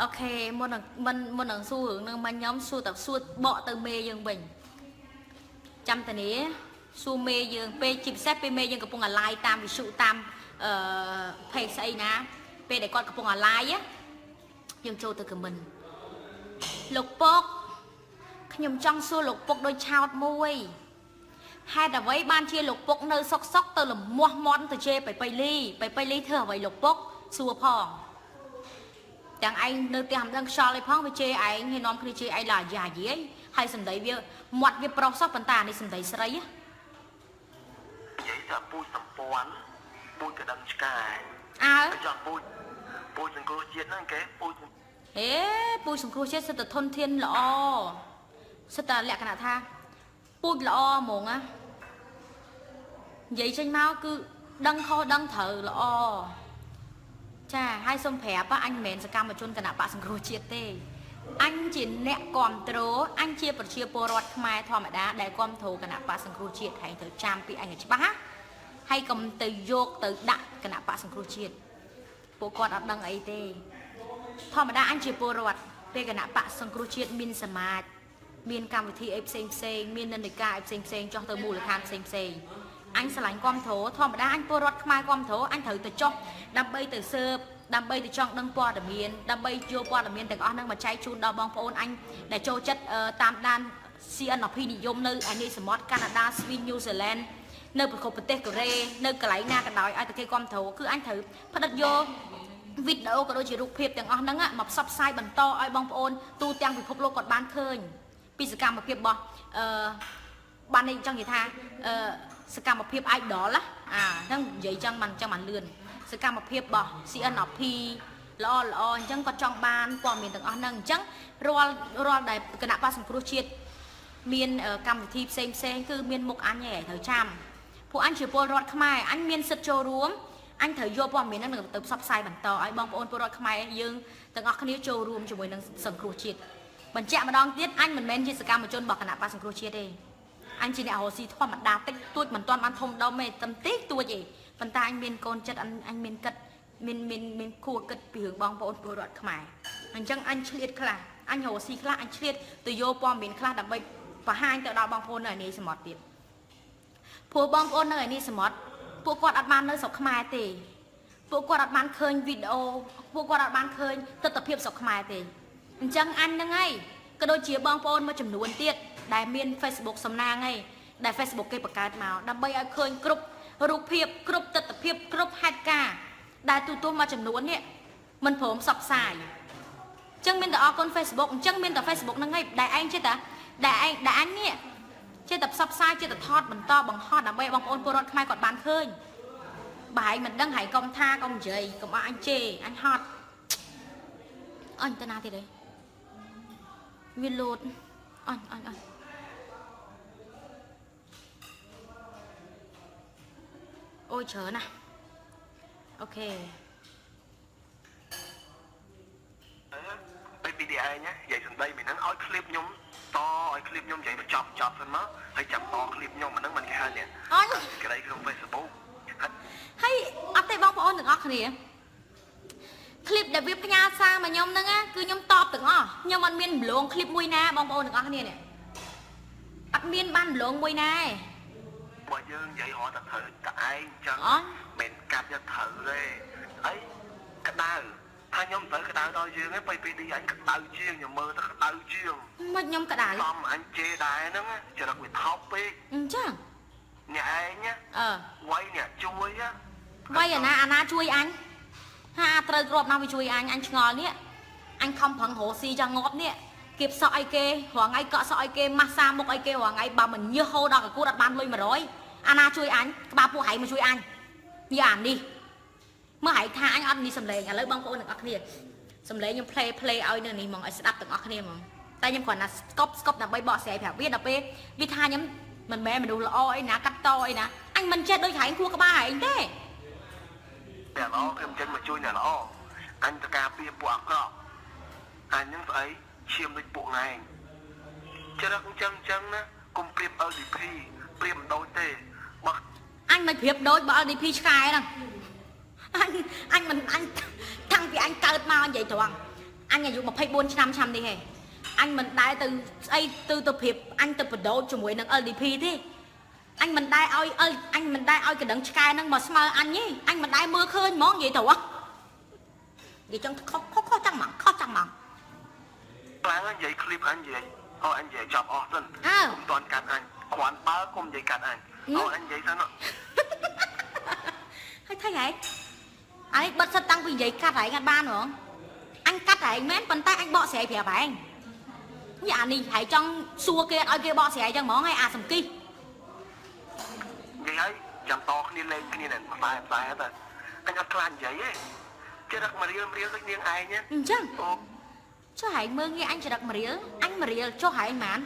OK មុននឹងមិនមុននឹងសួររឿងហ្នឹងមកខ្ញុំសួរតែសួរបកទៅមេយើងវិញចាំតានីសួរមេយើងពេលជាពិសេសពេលមេយើងកំពុងអាឡាយតាមវិទ្យុតាមអឺ page ស្អីណាពេលដែលគាត់កំពុងអាឡាយយើងចូលទៅ comment លោកពុកខ្ញុំចង់សួរលោកពុកដោយឆោតមួយហេតុអ្វីបានជាលោកពុកនៅសុកសុកទៅលមាស់មន់ទៅជេរបៃបៃលីបៃបៃលីធ្វើអ្វីលោកពុកសួរផង ទាំងឯងនៅផ្ទះមិនដឹងខ្យល់អីផងវាជេរឯងហើយនាំគ្នាជេរឯងឡាយ៉ាយាយហើយសម្ដីវាមាត់វាប្រុសសោះប៉ុន្តែអានេះសម្ដីស្រីហ៎ និយាយថាពូជសម្ព័ន្ធពូជកដឹងឆ្កែ អើ ទៅចាំពូជពូជសង្គ្រោះជាតិហ្នឹងគេពូជ ហេពូជសង្គ្រោះជាតិសិតតែធនធានល្អសិតតែលក្ខណៈថាពូជល្អហ្មងណានិយាយចេញមកគឺដឹងខុសដឹងត្រូវល្អចាហើយសូមប្រាប់អញមិនមែនសកម្មជនគណៈបកសង្គ្រោះជាតិទេអញជាអ្នកគ្រប់គ្រងអញជាប្រជាពលរដ្ឋខ្មែរធម្មតាដែលគ្រប់គ្រងគណៈបកសង្គ្រោះជាតិហើយត្រូវចាំពីអញឲ្យច្បាស់ណាហើយកុំទៅយកទៅដាក់គណៈបកសង្គ្រោះជាតិពួកគាត់អត់ដឹងអីទេ ធម្មតាអញជាពលរដ្ឋពេលគណៈបកសង្គ្រោះជាតិមានសមាជមានកម្មវិធីអីផ្សេងផ្សេងមាននិន្នាការអីផ្សេងផ្សេងចុះទៅមូលដ្ឋានផ្សេងផ្សេងអញស្រឡាញ់គាំទ្រធម្មតាអញពលរដ្ឋខ្មែរគាំទ្រអញត្រូវទៅចុះដើម្បីទៅស៊ើបដើម្បីទៅចង់ដឹងព័ត៌មានដើម្បីយកព័ត៌មានទាំងអស់ហ្នឹងមកចែកជូនដល់បងប្អូនអញដែលចូលចិត្តតាមដាន CNP និយមនៅអានេះសមុទ្រកាណាដាស្វីសញូហ្សេឡង់នៅប្រទេសកូរ៉េនៅកន្លែងណាក៏ដោយឲ្យតែគេគាំទ្រគឺអញត្រូវផ្ដិតយក វីដេអូក៏ដូចជារូបភាពទាំងអស់ហ្នឹងមកផ្សព្វផ្សាយបន្តឲ្យបងប្អូនទូទាំងពិភពលោកគាត់បានឃើញពីសកម្មភាពរបស់អឺបាននេះចង់និយាយថាអឺសកម្មភាព idol ណាអាហ្នឹងនិយាយចឹងបានចឹងបានលឿនសកម្មភាពរបស់ CNRP ល្អល្អអញ្ចឹងគាត់ចង់បានព័ត៌មានទាំងអស់ហ្នឹងអញ្ចឹងរាល់រាល់ដែលគណៈបក្សសង្គ្រោះជាតិមានកម្មវិធីផ្សេងផ្សេងគឺមានមុខអញឯងត្រូវចាំពួកអញជាពលរដ្ឋខ្មែរអញមានសិទ្ធិចូលរួមអញត្រូវយកព័ត៌មានហ្នឹងទៅផ្សព្វផ្សាយបន្តឲ្យបងប្អូនពលរដ្ឋខ្មែរយើងទាំងអស់គ្នាចូលរួមជាមួយនឹងសង្គ្រោះជាតិបញ្ជាក់ម្ដងទៀតអញមិនមែនជាសកម្មជនរបស់គណៈបក្សសង្គ្រោះជាតិទេអញជាអ្នករស់ស៊ីធម្មតាតិចតួចមិនទាន់បានធំដុំទេតែតិចតួចទេប៉ុន្តែអញមានកូនចិត្តអញមានគិតមានមានមានគួរគិតពីរឿងបងប្អូនពលរដ្ឋខ្មែរអញ្ចឹងអញឆ្លៀតខ្លះអញរស់ស៊ីខ្លះអញឆ្លៀតទៅយកព័ត៌មានខ្លះដើម្បីបង្ហាញទៅដល់បងប្អូននៅឯនេះសមុទ្រទៀតព្រោះបងប្អូននៅឯនេះសមុទ្រពួកគាត់អត់បាននៅស្រុកខ្មែរទេពួកគាត់អត់បានឃើញវីដេអូពួកគាត់អត់បានឃើញទស្សនវិជ្ជាស្រុកខ្មែរទេអញ្ចឹងអញហ្នឹងហើយក៏ដូចជាបងប្អូនមួយចំនួនទៀតដែលមាន Facebook សំណាងហើយដែល Facebook គេបង្កើតមកដើម្បីឲ្យឃើញគ្រប់រូបភាពគ្រប់ទស្សនវិជ្ជាគ្រប់ហេតុការណ៍ដែលទូទស្សន៍មួយចំនួននេះមិនព្រមផ្សព្វផ្សាយអញ្ចឹងមានតែអរគុណ Facebook អញ្ចឹងមានតែ Facebook ហ្នឹងហើយដែលឯងចេះតែដែលឯងដែលអញនេះចេះតែផ្សព្វផ្សាយចេះតែថតបន្តបង្ហោះដើម្បីឲ្យបងប្អូនពលរដ្ឋខ្មែរគាត់បានឃើញបើឯងមិនដឹងហើយកុំថាកុំនិយាយកុំឲ្យអញជេរអញហត់អញទៅណាទៀតហីវាលោតអញអញអញ យច្រើនណាស់OK ពេលពីឯងណានិយាយសំដីមិនហ្នឹងឲ្យឃ្លៀបខ្ញុំតឲ្យឃ្លៀបខ្ញុំនិយាយបញ្ចប់ចប់សិនមកហើយចាំតឃ្លៀបខ្ញុំអាហ្នឹងមិនគេហៅនេះ អញ ក្តីក្នុង Facebook ហើយអត់ទេបងប្អូនទាំងអស់គ្នាคลิปដែលវាផ្ញើសារមកខ្ញុំហ្នឹងណាគឺខ្ញុំតបទាំងអស់ខ្ញុំអត់មានម្លងคลิปមួយណាបងប្អូនទាំងអស់គ្នានេះអត់មានបានម្លងមួយណាទេ បើយើងនិយាយរត់តែត្រូវតែឯងអញ្ចឹង អត់ មិនកាត់យកត្រូវទេអីក្តៅថាខ្ញុំមិនត្រូវក្តៅដល់យើងទេពេលពេលនេះអញក្តៅជាងខ្ញុំមើលទៅក្តៅជាង មិនខ្ញុំក្តៅ សំអញជេរដែរហ្នឹងណាចរិតវាថោកពេក អញ្ចឹង អ្នកឯងណា អឺ វាយអ្នកជួយណា វាយអាណាអាណាជួយអញហាត្រូវគ្រាប់ណាវាជួយអញអញឆ្ងល់នេះអញខំប្រឹងរកស៊ីចង់ងាប់នេះគៀបសក់ឲ្យគេរងថ្ងៃកក់សក់ឲ្យគេម៉ាស្សាមុខឲ្យគេរងថ្ងៃបើមិនញើសហូរដល់កកួតអត់បានលុយ100អាណាជួយអញក្បាលពួកហែងមកជួយអញនេះអានេះមើលហែងថាអញអត់នេះសំឡេងឥឡូវបងប្អូនទាំងអស់គ្នាសំឡេងខ្ញុំ play play ឲ្យនៅនេះហ្មងឲ្យស្ដាប់ទាំងអស់គ្នាហ្មងតែខ្ញុំគ្រាន់តែស្កប់ស្កប់ដើម្បីបកស្រាយប្រាប់វាដល់ពេលវាថាខ្ញុំមិនមែនមនុស្សល្អអីណាកាត់តអីណាអញមិនចេះដូចហែងគួរក្បាលហែងទេ អ្នកល្អខ្ញុំចេញមកជួយអ្នកល្អអញទៅការពារពួកអាក្រក់អញហ្នឹងស្អីឈាមដូចពួកឯងចរិតអញ្ចឹងអញ្ចឹងណាកុំប្រៀប LDP ប្រៀបមិនដូចទេបើ អញមិនប្រៀបដូចបើ LDP ឆ្កែហ្នឹងអញអញមិនអញតាំងពីអញកើតមកនិយាយត្រង់អញអាយុ24ឆ្នាំឆ្នាំនេះហេអញមិនដែលទៅស្អីទៅទៅប្រៀបអញទៅបដូរជាមួយនឹង LDP ទេអញមិនដែលឲ្យ L អញមិនដែលឲ្យកណ្ដឹងឆ្កែហ្នឹងមកស្មើអញទេអញមិនដែលមើលឃើញហ្មងនិយាយត្រង់និយាយចឹងខុសខុសខុសចឹងហ្មងខុសចឹងហ្មង ខ្លាំងនិយាយឃ្លីបអញនិយាយអូអញនិយាយចប់អស់សិន អើ កុំតន់កាត់អញគ្រាន់បើកុំនិយាយកាត់អញអូអញនិយាយសិន ហើយថាហែងអានេះបិទសិតតាំងពីនិយាយកាត់ហែងអត់បានហ្មងអញកាត់ហែងមែនប៉ុន្តែអញបកស្រាយប្រាប់ហែងនេះអានេះហែងចង់សួរគេអត់ឲ្យគេបកស្រាយចឹងហ្មងហើយអាសំគិះ និយាយហើយចាំតគ្នាលេងគ្នាណែផ្សាយផ្សាយទៅអញអត់ខ្លាចនិយាយទេចរិតមករៀលរៀលដូចនាងឯងណា អញ្ចឹង អូ ចុះហែងមើលងាយអញចរិតមួយរៀលអញមួយរៀលចុះហែងហ្មង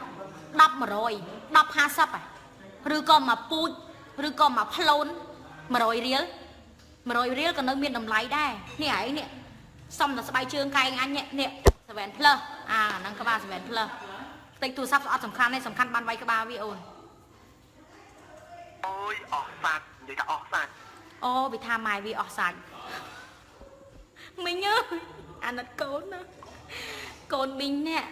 10 100 10 50ហ៎ឬក៏មកពូជឬក៏មកផ្លូន100រៀល100រៀលក៏នៅមានតម្លៃដែរនេះហែងនេះសុំតែស្បែកជើងកែងអញនេះនេះ7 plus អាហ្នឹងក្បាល7 plus តិចទូរស័ព្ទអត់សំខាន់ទេសំខាន់បានវាយក្បាលវាអូន អូយអស់សាច់និយាយថាអស់សាច់ អូវាថាម៉ែវាអស់សាច់មីងអើយអាណិតកូនណាកូនមីងនេះ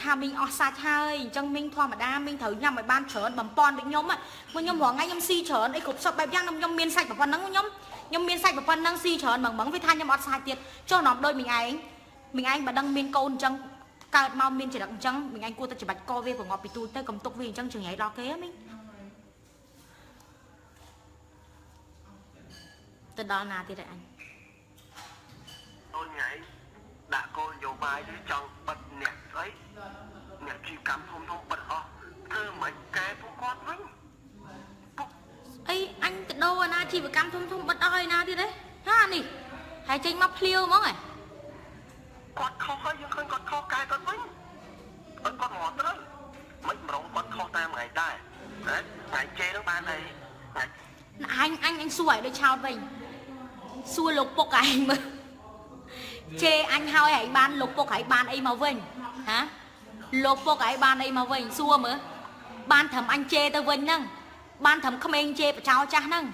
ថាមីងអស់សាច់ហើយអញ្ចឹងមីងធម្មតាមីងត្រូវញ៉ាំឲ្យបានច្រើនបំពន់ដូចខ្ញុំហ៎មកខ្ញុំរាល់ថ្ងៃខ្ញុំស៊ីច្រើនអីគ្រប់សពបែបយ៉ាងខ្ញុំមានសាច់ប៉ុណ្ណឹងខ្ញុំខ្ញុំមានសាច់ប៉ុណ្ណឹងស៊ីច្រើនហ្មងហ្មងវាថាខ្ញុំអត់សាច់ទៀតចុះនាំដូចមីងឯងមីងឯងបើដឹងមានកូនអញ្ចឹងកើតមកមានចរិតអញ្ចឹងមីងឯងគួរតែច្បាច់កវាប្រងប់ពីទូទៅកុំទុកវាអញ្ចឹងចង្រៃដល់គេហ៎មីងទៅដល់ណាទៀតហើយអញ អូនថ្ងៃដាក់គោលនយោបាយនេះចង់បិទអ្នកស្អីអ្នកជីវកម្មធំធំបិទអស់ធ្វើមិនកែពួកគាត់វិញពួក អីអញទៅដូរអាណាជីវកម្មធំធំបិទអស់ហើយណាទៀតទេហានេះហើយចេញមកភ្លាវហ្មងហ៎ គាត់ខុសហើយយើងឃើញគាត់ខុសកែគាត់វិញឲ្យគាត់មកត្រូវមិនម្រងគាត់ខុសតាមថ្ងៃដែរណាថ្ងៃជេរនឹងបានអីថ្ងៃ អញអញអញសួរឲ្យដូចឆោតវិញសួរលោកពុកឯងមើលជេរអញហើយឯងបានលោកពុកឯងបានអីមកវិញហាលោកពុកឯងបានអីមកវិញសួរមើលបានត្រឹមអញជេរទៅវិញហ្នឹងបានត្រឹមក្មេងជេរបចោចាស់ហ្នឹង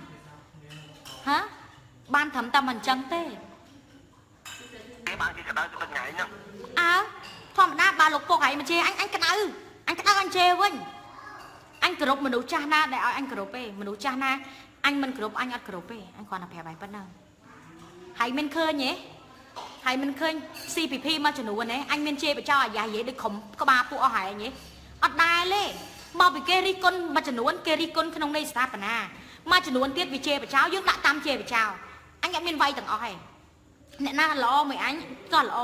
ហាបានត្រឹមតែមិនអញ្ចឹងទេ គេបានគេក្តៅទៅថ្ងៃហ្នឹង អើធម្មតាបើលោកពុកឯងមកជេរអញអញក្តៅអញក្តៅអញជេរវិញអញគោរពមនុស្សចាស់ណាដែលឲ្យអញគោរពទេមនុស្សចាស់ណាអញមិនគោរពអញអត់គោរពទេអញគ្រាន់តែប្រាប់ឯងប៉ុណ្ណឹងហើយមិនឃើញទេហើយមិនឃើញ CPP មួយចំនួនទេអញមានជេរបចោអាយ៉ានិយាយដូចក្រុមក្បាលពួកអស់ហែងទេអត់ដែលទេមកពីគេរិះគន់មួយចំនួនគេរិះគន់ក្នុងន័យស្ថាបនាមួយចំនួនទៀតវាជេរបចោយើងដាក់តាមជេរបចោអញអត់មានវាយទាំងអស់ទេអ្នកណាល្អមួយអញក៏ល្អ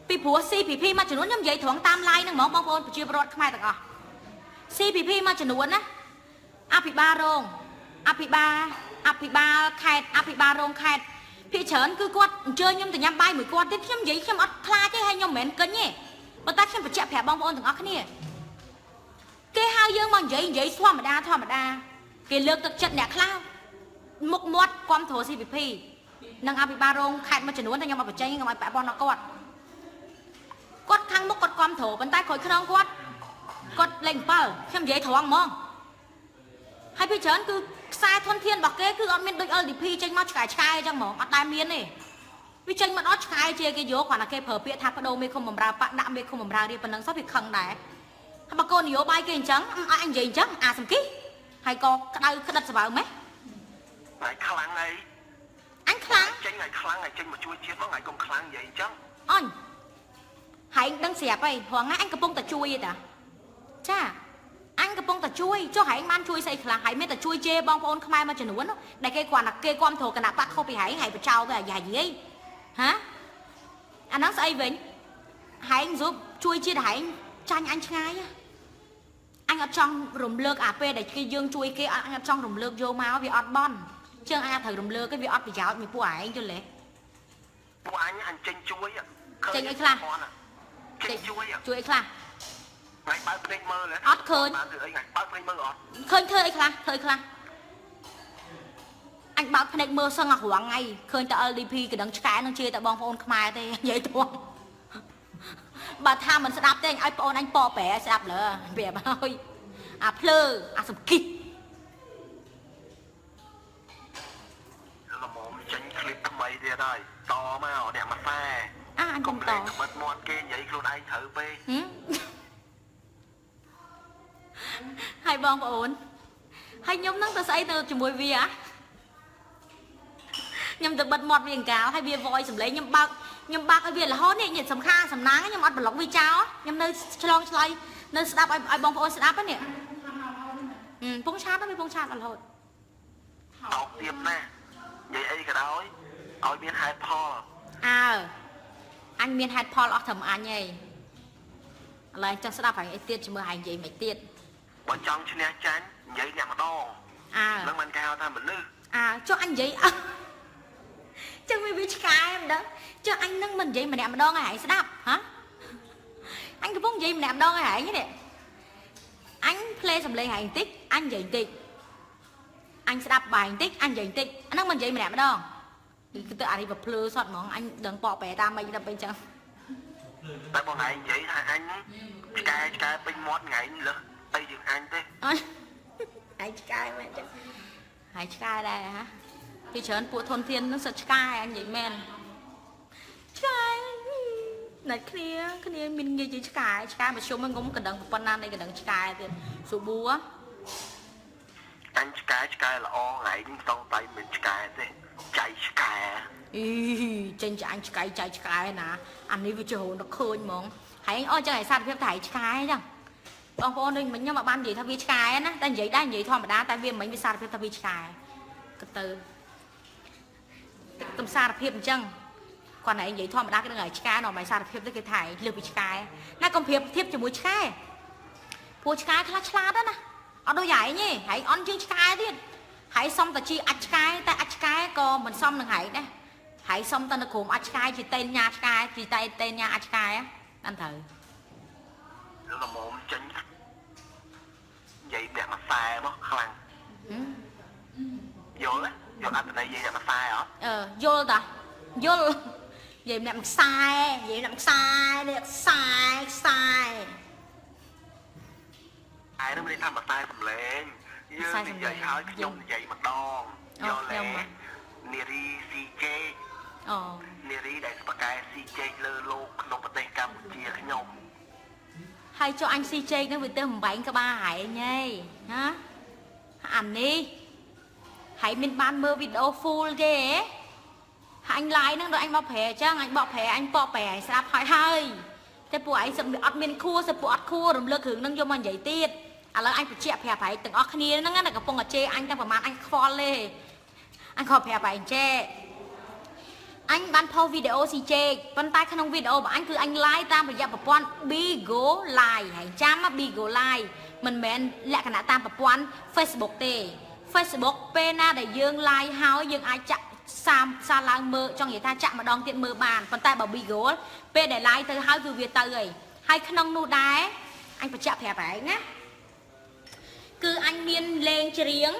ពីព្រោះ CPP មួយចំនួនខ្ញុំនិយាយត្រង់តាម line ហ្នឹងហ្មងបងប្អូនប្រជាពលរដ្ឋខ្មែរទាំងអស់ CPP មួយចំនួនណាអភិបាលរងអភិបាលអភិបាលខេត្តអភិបាលរងខេត្តភាគច្រើនគឺគាត់អញ្ជើញខ្ញុំទៅញ៉ាំបាយមួយគាត់ទៀតខ្ញុំនិយាយខ្ញុំអត់ខ្លាចទេហើយខ្ញុំមិនមែនកឹញទេប៉ុន្តែខ្ញុំបញ្ជាក់ប្រាប់បងប្អូនទាំងអស់គ្នាគេហៅយើងមកនិយាយនិយាយធម្មតាធម្មតាគេលើកទឹកចិត្តអ្នកខ្លះ មុខមាត់គ្រប់គ្រង CPP និងអភិបាលរងខេត្តមួយចំនួនតែខ្ញុំអត់បញ្ចេញខ្ញុំឲ្យពាក់ព័ន្ធដល់គាត់គាត់ខាងមុខគាត់គ្រប់គ្រងប៉ុន្តែក្រោយខ្នងគាត់គាត់លេខ7ខ្ញុំនិយាយត្រង់ហ្មងហើយពីច្រើនគឺខ្សែធនធានរបស់គេគឺអត់មានដូច LDP ចេញមកឆ្កែឆ្កែអញ្ចឹងហ្មងអត់ដែលមានទេវាចេញមកដល់ឆ្កែជាគេយកគ្រាន់តែគេប្រើពាក្យថាបដូរមេឃុំបំរើបដាក់មេឃុំបំរើរៀបប៉ុណ្ណឹងសោះវាខឹងដែរហើយបើកូននយោបាយគេអញ្ចឹងអញនិយាយអញ្ចឹងអាសំគីហើយក៏ក្តៅក្តិតសបើម៉េះ ថ្ងៃខ្លាំងអី អញខ្លាំង ចេញថ្ងៃខ្លាំងថ្ងៃចេញមកជួយជាតិមកថ្ងៃកុំខ្លាំងនិយាយអញ្ចឹង អញហែងដឹងស្រាប់ហើយរងថ្ងៃអញកំពុងតែជួយឯតាចាអញកំពុងតែជួយចុះហែងបានជួយស្អីខ្លះហែងមានតែជួយជេរបងប្អូនខ្មែរមួយចំនួននោះដែលគេគ្រាន់តែគេគាំទ្រគណៈបកខុសពីហែងហែងបចោលគេអាយ៉ាយីហ៎អាហ្នឹងស្អីវិញហែងស៊ុបជួយជាតិហែងចាញ់អញឆ្ងាយហ៎អញអត់ចង់រំលើកអាពេលដែលគេយើងជួយគេអញអត់ចង់រំលើកយកមកវាអត់បន់ជើងអញអត់ត្រូវរំលើកទេវាអត់ប្រយោជន៍មួយពួកឯងយល់ទេ ពួកអញអញចេញជួយ ចេញអីខ្លះ ចេញជួយ ជួយអីខ្លះ ថ្ងៃបើកភ្នែកមើល អត់ឃើញ បានធ្វើអីថ្ងៃបើកភ្នែកមើលអត់ ឃើញធ្វើអីខ្លះធ្វើអីខ្លះអញបើកភ្នែកមើលសឹងអារងថ្ងៃឃើញតែ LDP កណ្ដឹងឆ្កែនឹងជាតែបងប្អូនខ្មែរទេនិយាយត្រង់បើថាមិនស្ដាប់ទេអញឲ្យប្អូនអញពកប្រែឲ្យស្ដាប់លើប្រាប់ហើយអាភ្លើអាសំគិះ ល្មមចេញคลิปថ្មីទៀតហើយតមកអ្នកមកខ្សែ អាអញកុំត កុំលេងក្បិតមាត់គេនិយាយខ្លួនឯងត្រូវពេក ហឹមហើយបងប្អូនហើយខ្ញុំនឹងទៅស្អីទៅជាមួយវាហ៎ខ្ញុំទៅបិទមាត់វាអង្កាលហើយវា voice សំឡេងខ្ញុំបើកខ្ញុំបើកឲ្យវារហូតនេះញាតិសំខាសំណាងខ្ញុំអត់ប្លុកវាចោលខ្ញុំនៅឆ្លងឆ្លើយនៅស្ដាប់ឲ្យឲ្យបងប្អូនស្ដាប់ហ្នឹងនេះហឹមពងឆាតហ្នឹងវាពងឆាតអត់រហូត តោកទៀបណាស់និយាយអីក៏ដោយឲ្យមានហេតុផល អើអញមានហេតុផលអស់ត្រឹមអញហីឥឡូវចង់ស្ដាប់ហើយអីទៀតជាមួយហើយនិយាយមិនទៀត បើចង់ឈ្នះចាញ់និយាយអ្នកម្ដង អើ នឹងមិនគេហៅថាមនុស្ស អើចុះអញនិយាយអើចឹងវាវាឆ្កែមិនដឹងចុះអញនឹងមិននិយាយម្នាក់ម្ដងឲ្យហែងស្ដាប់ហ៎អញកំពុងនិយាយម្នាក់ម្ដងឲ្យហែងនេះអញផ្លេសំឡេងហែងតិចអញនិយាយតិចអញស្ដាប់បាយតិចអញនិយាយតិចអាហ្នឹងមិននិយាយម្នាក់ម្ដងគឺទៅអានេះបើភ្លឺសតហ្មងអញដឹងបកប្រែតាមអីដល់ពេលចឹង តែបងឯងនិយាយថាអញឆ្កែឆ្កែពេញមាត់ថ្ងៃលើសអីជាងអញទេ អញហើយឆ្កែមែនចឹងហើយឆ្កែដែរហ៎ពីច្រើនពួកធនធានហ្នឹងសិតឆ្កែអញនិយាយមែនឆ្កែណាច់គ្នាគ្នាមានងាយជាឆ្កែឆ្កែមកជុំងុំកណ្ដឹងប៉ុណ្ណានៃកណ្ដឹងឆ្កែទៀតស៊ូប៊ូ អញឆ្កែឆ្កែល្អថ្ងៃនេះសងតៃមិនឆ្កែទេចៃឆ្កែ អីចេញចាអញឆ្កែចៃឆ្កែណាអានេះវាចូលដល់ឃើញហ្មងហើយអស់ចឹងឯសារភាពតែឆ្កែចឹងបងប្អូនដូចមិញខ្ញុំអត់បាននិយាយថាវាឆ្កែណាតែនិយាយដែរនិយាយធម្មតាតែវាមិញវាសារភាពថាវាឆ្កែក៏ទៅ ទំសារភាពអញ្ចឹងគាត់ឯងនិយាយធម្មតាគេនឹងឲ្យឆ្កែដល់មិនសារភាពទៅគេថាឯងលើសពីឆ្កែណាកុំប្រៀបធៀបជាមួយឆ្កែព្រោះឆ្កែខ្លះឆ្លាតណាស់អត់ដូចឯងទេឯងអន់ជាងឆ្កែទៀតហើយសុំតែជីអាចឆ្កែតែអាចឆ្កែក៏មិនសមនឹងឯងដែរហើយសុំតែនៅក្រុមអាចឆ្កែជាតេនញ៉ាឆ្កែជាតេតេនញ៉ាអាចឆ្កែបានត្រូវ ល្មមចេញនិយាយអ្នកមួយខ្សែមកខ្លាំងយល់ទេយល់អត្ថន័យនិយាយអ្នកមួយខ្សែអត់ អឺយល់តាយល់និយាយម្នាក់មួយខ្សែនិយាយម្នាក់មួយខ្សែនេះខ្សែខ្សែ ឯនោះមានន័យថាមួយខ្សែសំឡេងយើងនិយាយហើយខ្ញុំនិយាយម្ដងយល់ទេនារីស៊ីជេ អូ នារីដែលស្បកែស៊ីជេកលើលោកក្នុងប្រទេសកម្ពុជាខ្ញុំ ហើយចុះអញស៊ីជែកហ្នឹងវាទៅបំបែងក្បាលហែងហីហ៎អានេះហើយមានបានមើលវីដេអូ full ទេហ៎ហើយអញ live ហ្នឹងដូចអញមកប្រែអញ្ចឹងអញបកប្រែអញបកប្រែឲ្យស្ដាប់ហើយហើយតែពួកឯងសឹមអត់មានខួរសឹមពួកអត់ខួររំលឹករឿងហ្នឹងយកមកនិយាយទៀតឥឡូវអញបញ្ជាក់ប្រាប់ឯងទាំងអស់គ្នាហ្នឹងណាកំពុងតែជេរអញទាំងប្រហែលអញខ្វល់ទេអញខំប្រាប់ឯងចេះ អញបានផុសវីដេអូស៊ីជេកប៉ុន្តែក្នុងវីដេអូរបស់អញគឺអញ live តាមរយៈប្រព័ន្ធ Bigo Live ហើយចាំណា Bigo Live មិនមែនលក្ខណៈតាមប្រព័ន្ធ Facebook ទេ Facebook ពេលណាដែលយើង live ហើយយើងអាចចាក់សាមសាឡើងមើលចង់និយាយថាចាក់ម្ដងទៀតមើលបានប៉ុន្តែបើ Bigo ពេលដែល live ទៅហើយគឺវាទៅហើយហើយក្នុងនោះដែរអញបញ្ជាក់ប្រាប់ឯងណាគឺអញមានលេងច្រៀង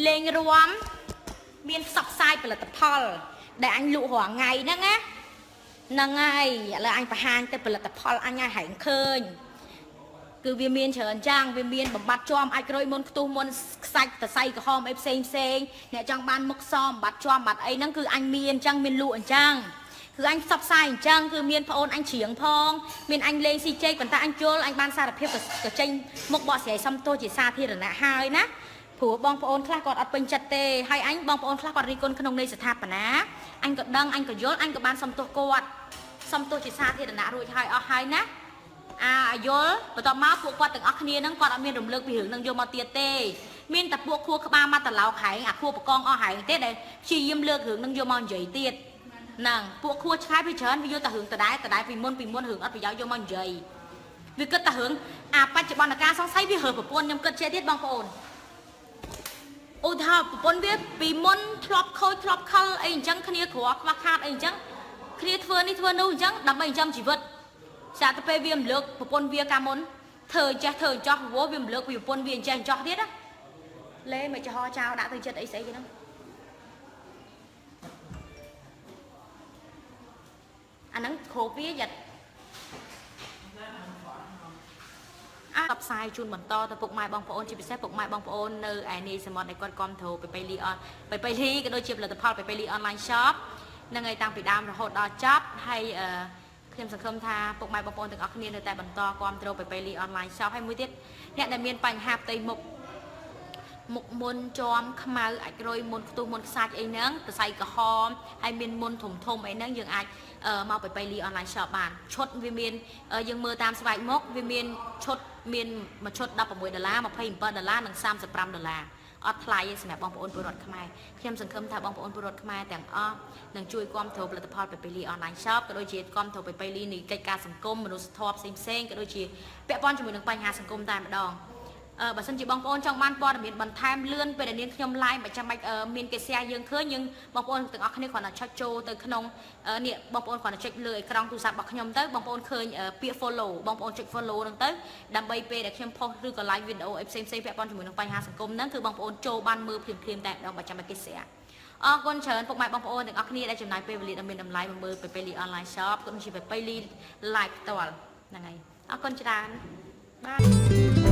លេងរាំ មានផ្សព្វផ្សាយផលិតផល ដែលអញលក់រាល់ថ្ងៃហ្នឹងណាហ្នឹងហើយឥឡូវអញបង្ហាញទៅផលិតផលអញឲ្យហែងឃើញគឺវាមានច្រើនចឹងវាមានបំបត្តិជាំអាចក្រួយមុនខ្ទុះមុនខ្សាច់តសៃក្រហមអីផ្សេងផ្សេងអ្នកចង់បានមុខសបំបត្តិជាំបំបត្តិអីហ្នឹងគឺអញមានចឹងមានលក់អញ្ចឹងគឺអញផ្សព្វផ្សាយអញ្ចឹងគឺមានប្អូនអញច្រៀងផងមានអញលេងស៊ីជែកប៉ុន្តែអញជល់អញបានសារភាពក៏ចេញមុខបកស្រាយសំទោសជាសាធារណៈហើយណាព្រោះបងប្អូនខ្លះគាត់អត់ពេញចិត្តទេហើយអញបងប្អូនខ្លះគាត់រិះគន់ក្នុងន័យស្ថាបនាអញក៏ដឹងអញក៏យល់អញក៏បានសំទោសគាត់សំទោសជាសាធារណៈរួចហើយអស់ហើយណាអាយល់បន្ទាប់មកពួកគាត់ទាំងអស់គ្នាហ្នឹងគាត់អត់មានរំលើកពីរឿងហ្នឹងយកមកទៀតទេមានតែពួកខួរក្បាលមកតឡោកហែងអាខួរបកងអស់ហែងទេដែលព្យាយាមលើករឿងហ្នឹងយកមកនិយាយទៀតហ្នឹងពួកខួរឆ្ងាយពីច្រើនវាយកតែរឿងដដែលដដែលពីមុនពីមុនរឿងអត់ប្រយោជន៍យកមកនិយាយវាគិតតែរឿងអាបច្ចុប្បន្នការសង្ស័យវារើប្រពន្ធខ្ញុំគិតចេះទៀតបងប្អូនឧទាហរណ៍ប្រពន្ធវាពីមុនធ្លាប់ខូចធ្លាប់ខលអីអញ្ចឹងគ្នាក្រខ្វះខាតអីអញ្ចឹងគ្នាធ្វើនេះធ្វើនោះអញ្ចឹងដើម្បីចិញ្ចឹមជីវិត ចាទៅពេលវាមលើកប្រពន្ធវាកាលមុនធ្វើចេះធ្វើចោះព្រោះវាមលើកពីប្រពន្ធវាចេះចោះទៀតណាលេមិនចំហចោលដាក់ទៅចិត្តអីស្អីគេហ្នឹងអាហ្នឹងគ្រប់វាយ៉ាត់អាផ្សាយជូនបន្តទៅពុកម៉ែបងប្អូនជាពិសេសពុកម៉ែបងប្អូននៅឯនេះសមុទ្រដែលគាត់គ្រប់គ្រងពេពេលីអនពេពេលីក៏ដូចជាផលិតផលពេពេលីអនឡាញ shop នឹងឯតាំងពីដើមរហូតដល់ចប់ហើយអឺខ្ញុំសង្ឃឹមថាពុកម៉ែបងប្អូនទាំងអស់គ្នានៅតែបន្តគាំទ្រពេពេលីអនឡាញ shop ហើយមួយទៀតអ្នកដែលមានបញ្ហាផ្ទៃមុខមុខមុនជាំខ្មៅអាចរុយមុនខ្ទុះមុនខ្សាច់អីហ្នឹងសរសៃក្រហមហើយមានមុនធំធំអីហ្នឹងយើងអាចមកពេពេលីអនឡាញ shop បានឈុតវាមានយើងមើលតាមស្បែកមុខវាមានឈុតមានមួយឈុត16ដុល្លារ27ដុល្លារនិង35ដុល្លារអត់ថ្លៃទេសម្រាប់បងប្អូនពលរដ្ឋខ្មែរខ្ញុំសង្ឃឹមថាបងប្អូនពលរដ្ឋខ្មែរទាំងអស់នឹងជួយគាំទ្រផលិតផលពេពេលីអនឡាញ shop ក៏ដូចជាគាំទ្រពេពេលីនៃកិច្ចការសង្គមមនុស្សធម៌ផ្សេងៗក៏ដូចជាពាក់ព័ន្ធជាមួយនឹងបញ្ហាសង្គមតែម្ដងបើសិនជាបងប្អូនចង់បានព័ត៌មានបន្ថែមលឿនពេលដែលនាងខ្ញុំ live មិនចាំបាច់មានគេ share យើងឃើញយើងបងប្អូនទាំងអស់គ្នាគ្រាន់តែចុចចូលទៅក្នុងនេះបងប្អូនគ្រាន់តែចុចលើអេក្រង់ទូរស័ព្ទរបស់ខ្ញុំទៅបងប្អូនឃើញពាក្យ follow បងប្អូនចុច follow ហ្នឹងទៅដើម្បីពេលដែលខ្ញុំ post ឬក៏ live វីដេអូអីផ្សេងៗពាក់ព័ន្ធជាមួយនឹងបញ្ហាសង្គមហ្នឹងគឺបងប្អូនចូលបានមើលភ្លាមៗតែម្ដងបើចាំបាច់គេ share អរគុណច្រើនពុកម៉ែបងប្អូនទាំងអស់គ្នាដែលចំណាយពេលវេលាដ៏មានតម្លៃមកមើលពេពេលី online shop ក៏ដូចជាពេពេលី live ផ្ទាល់ហ្នឹងហើយអរគុណច្រើនបាទ។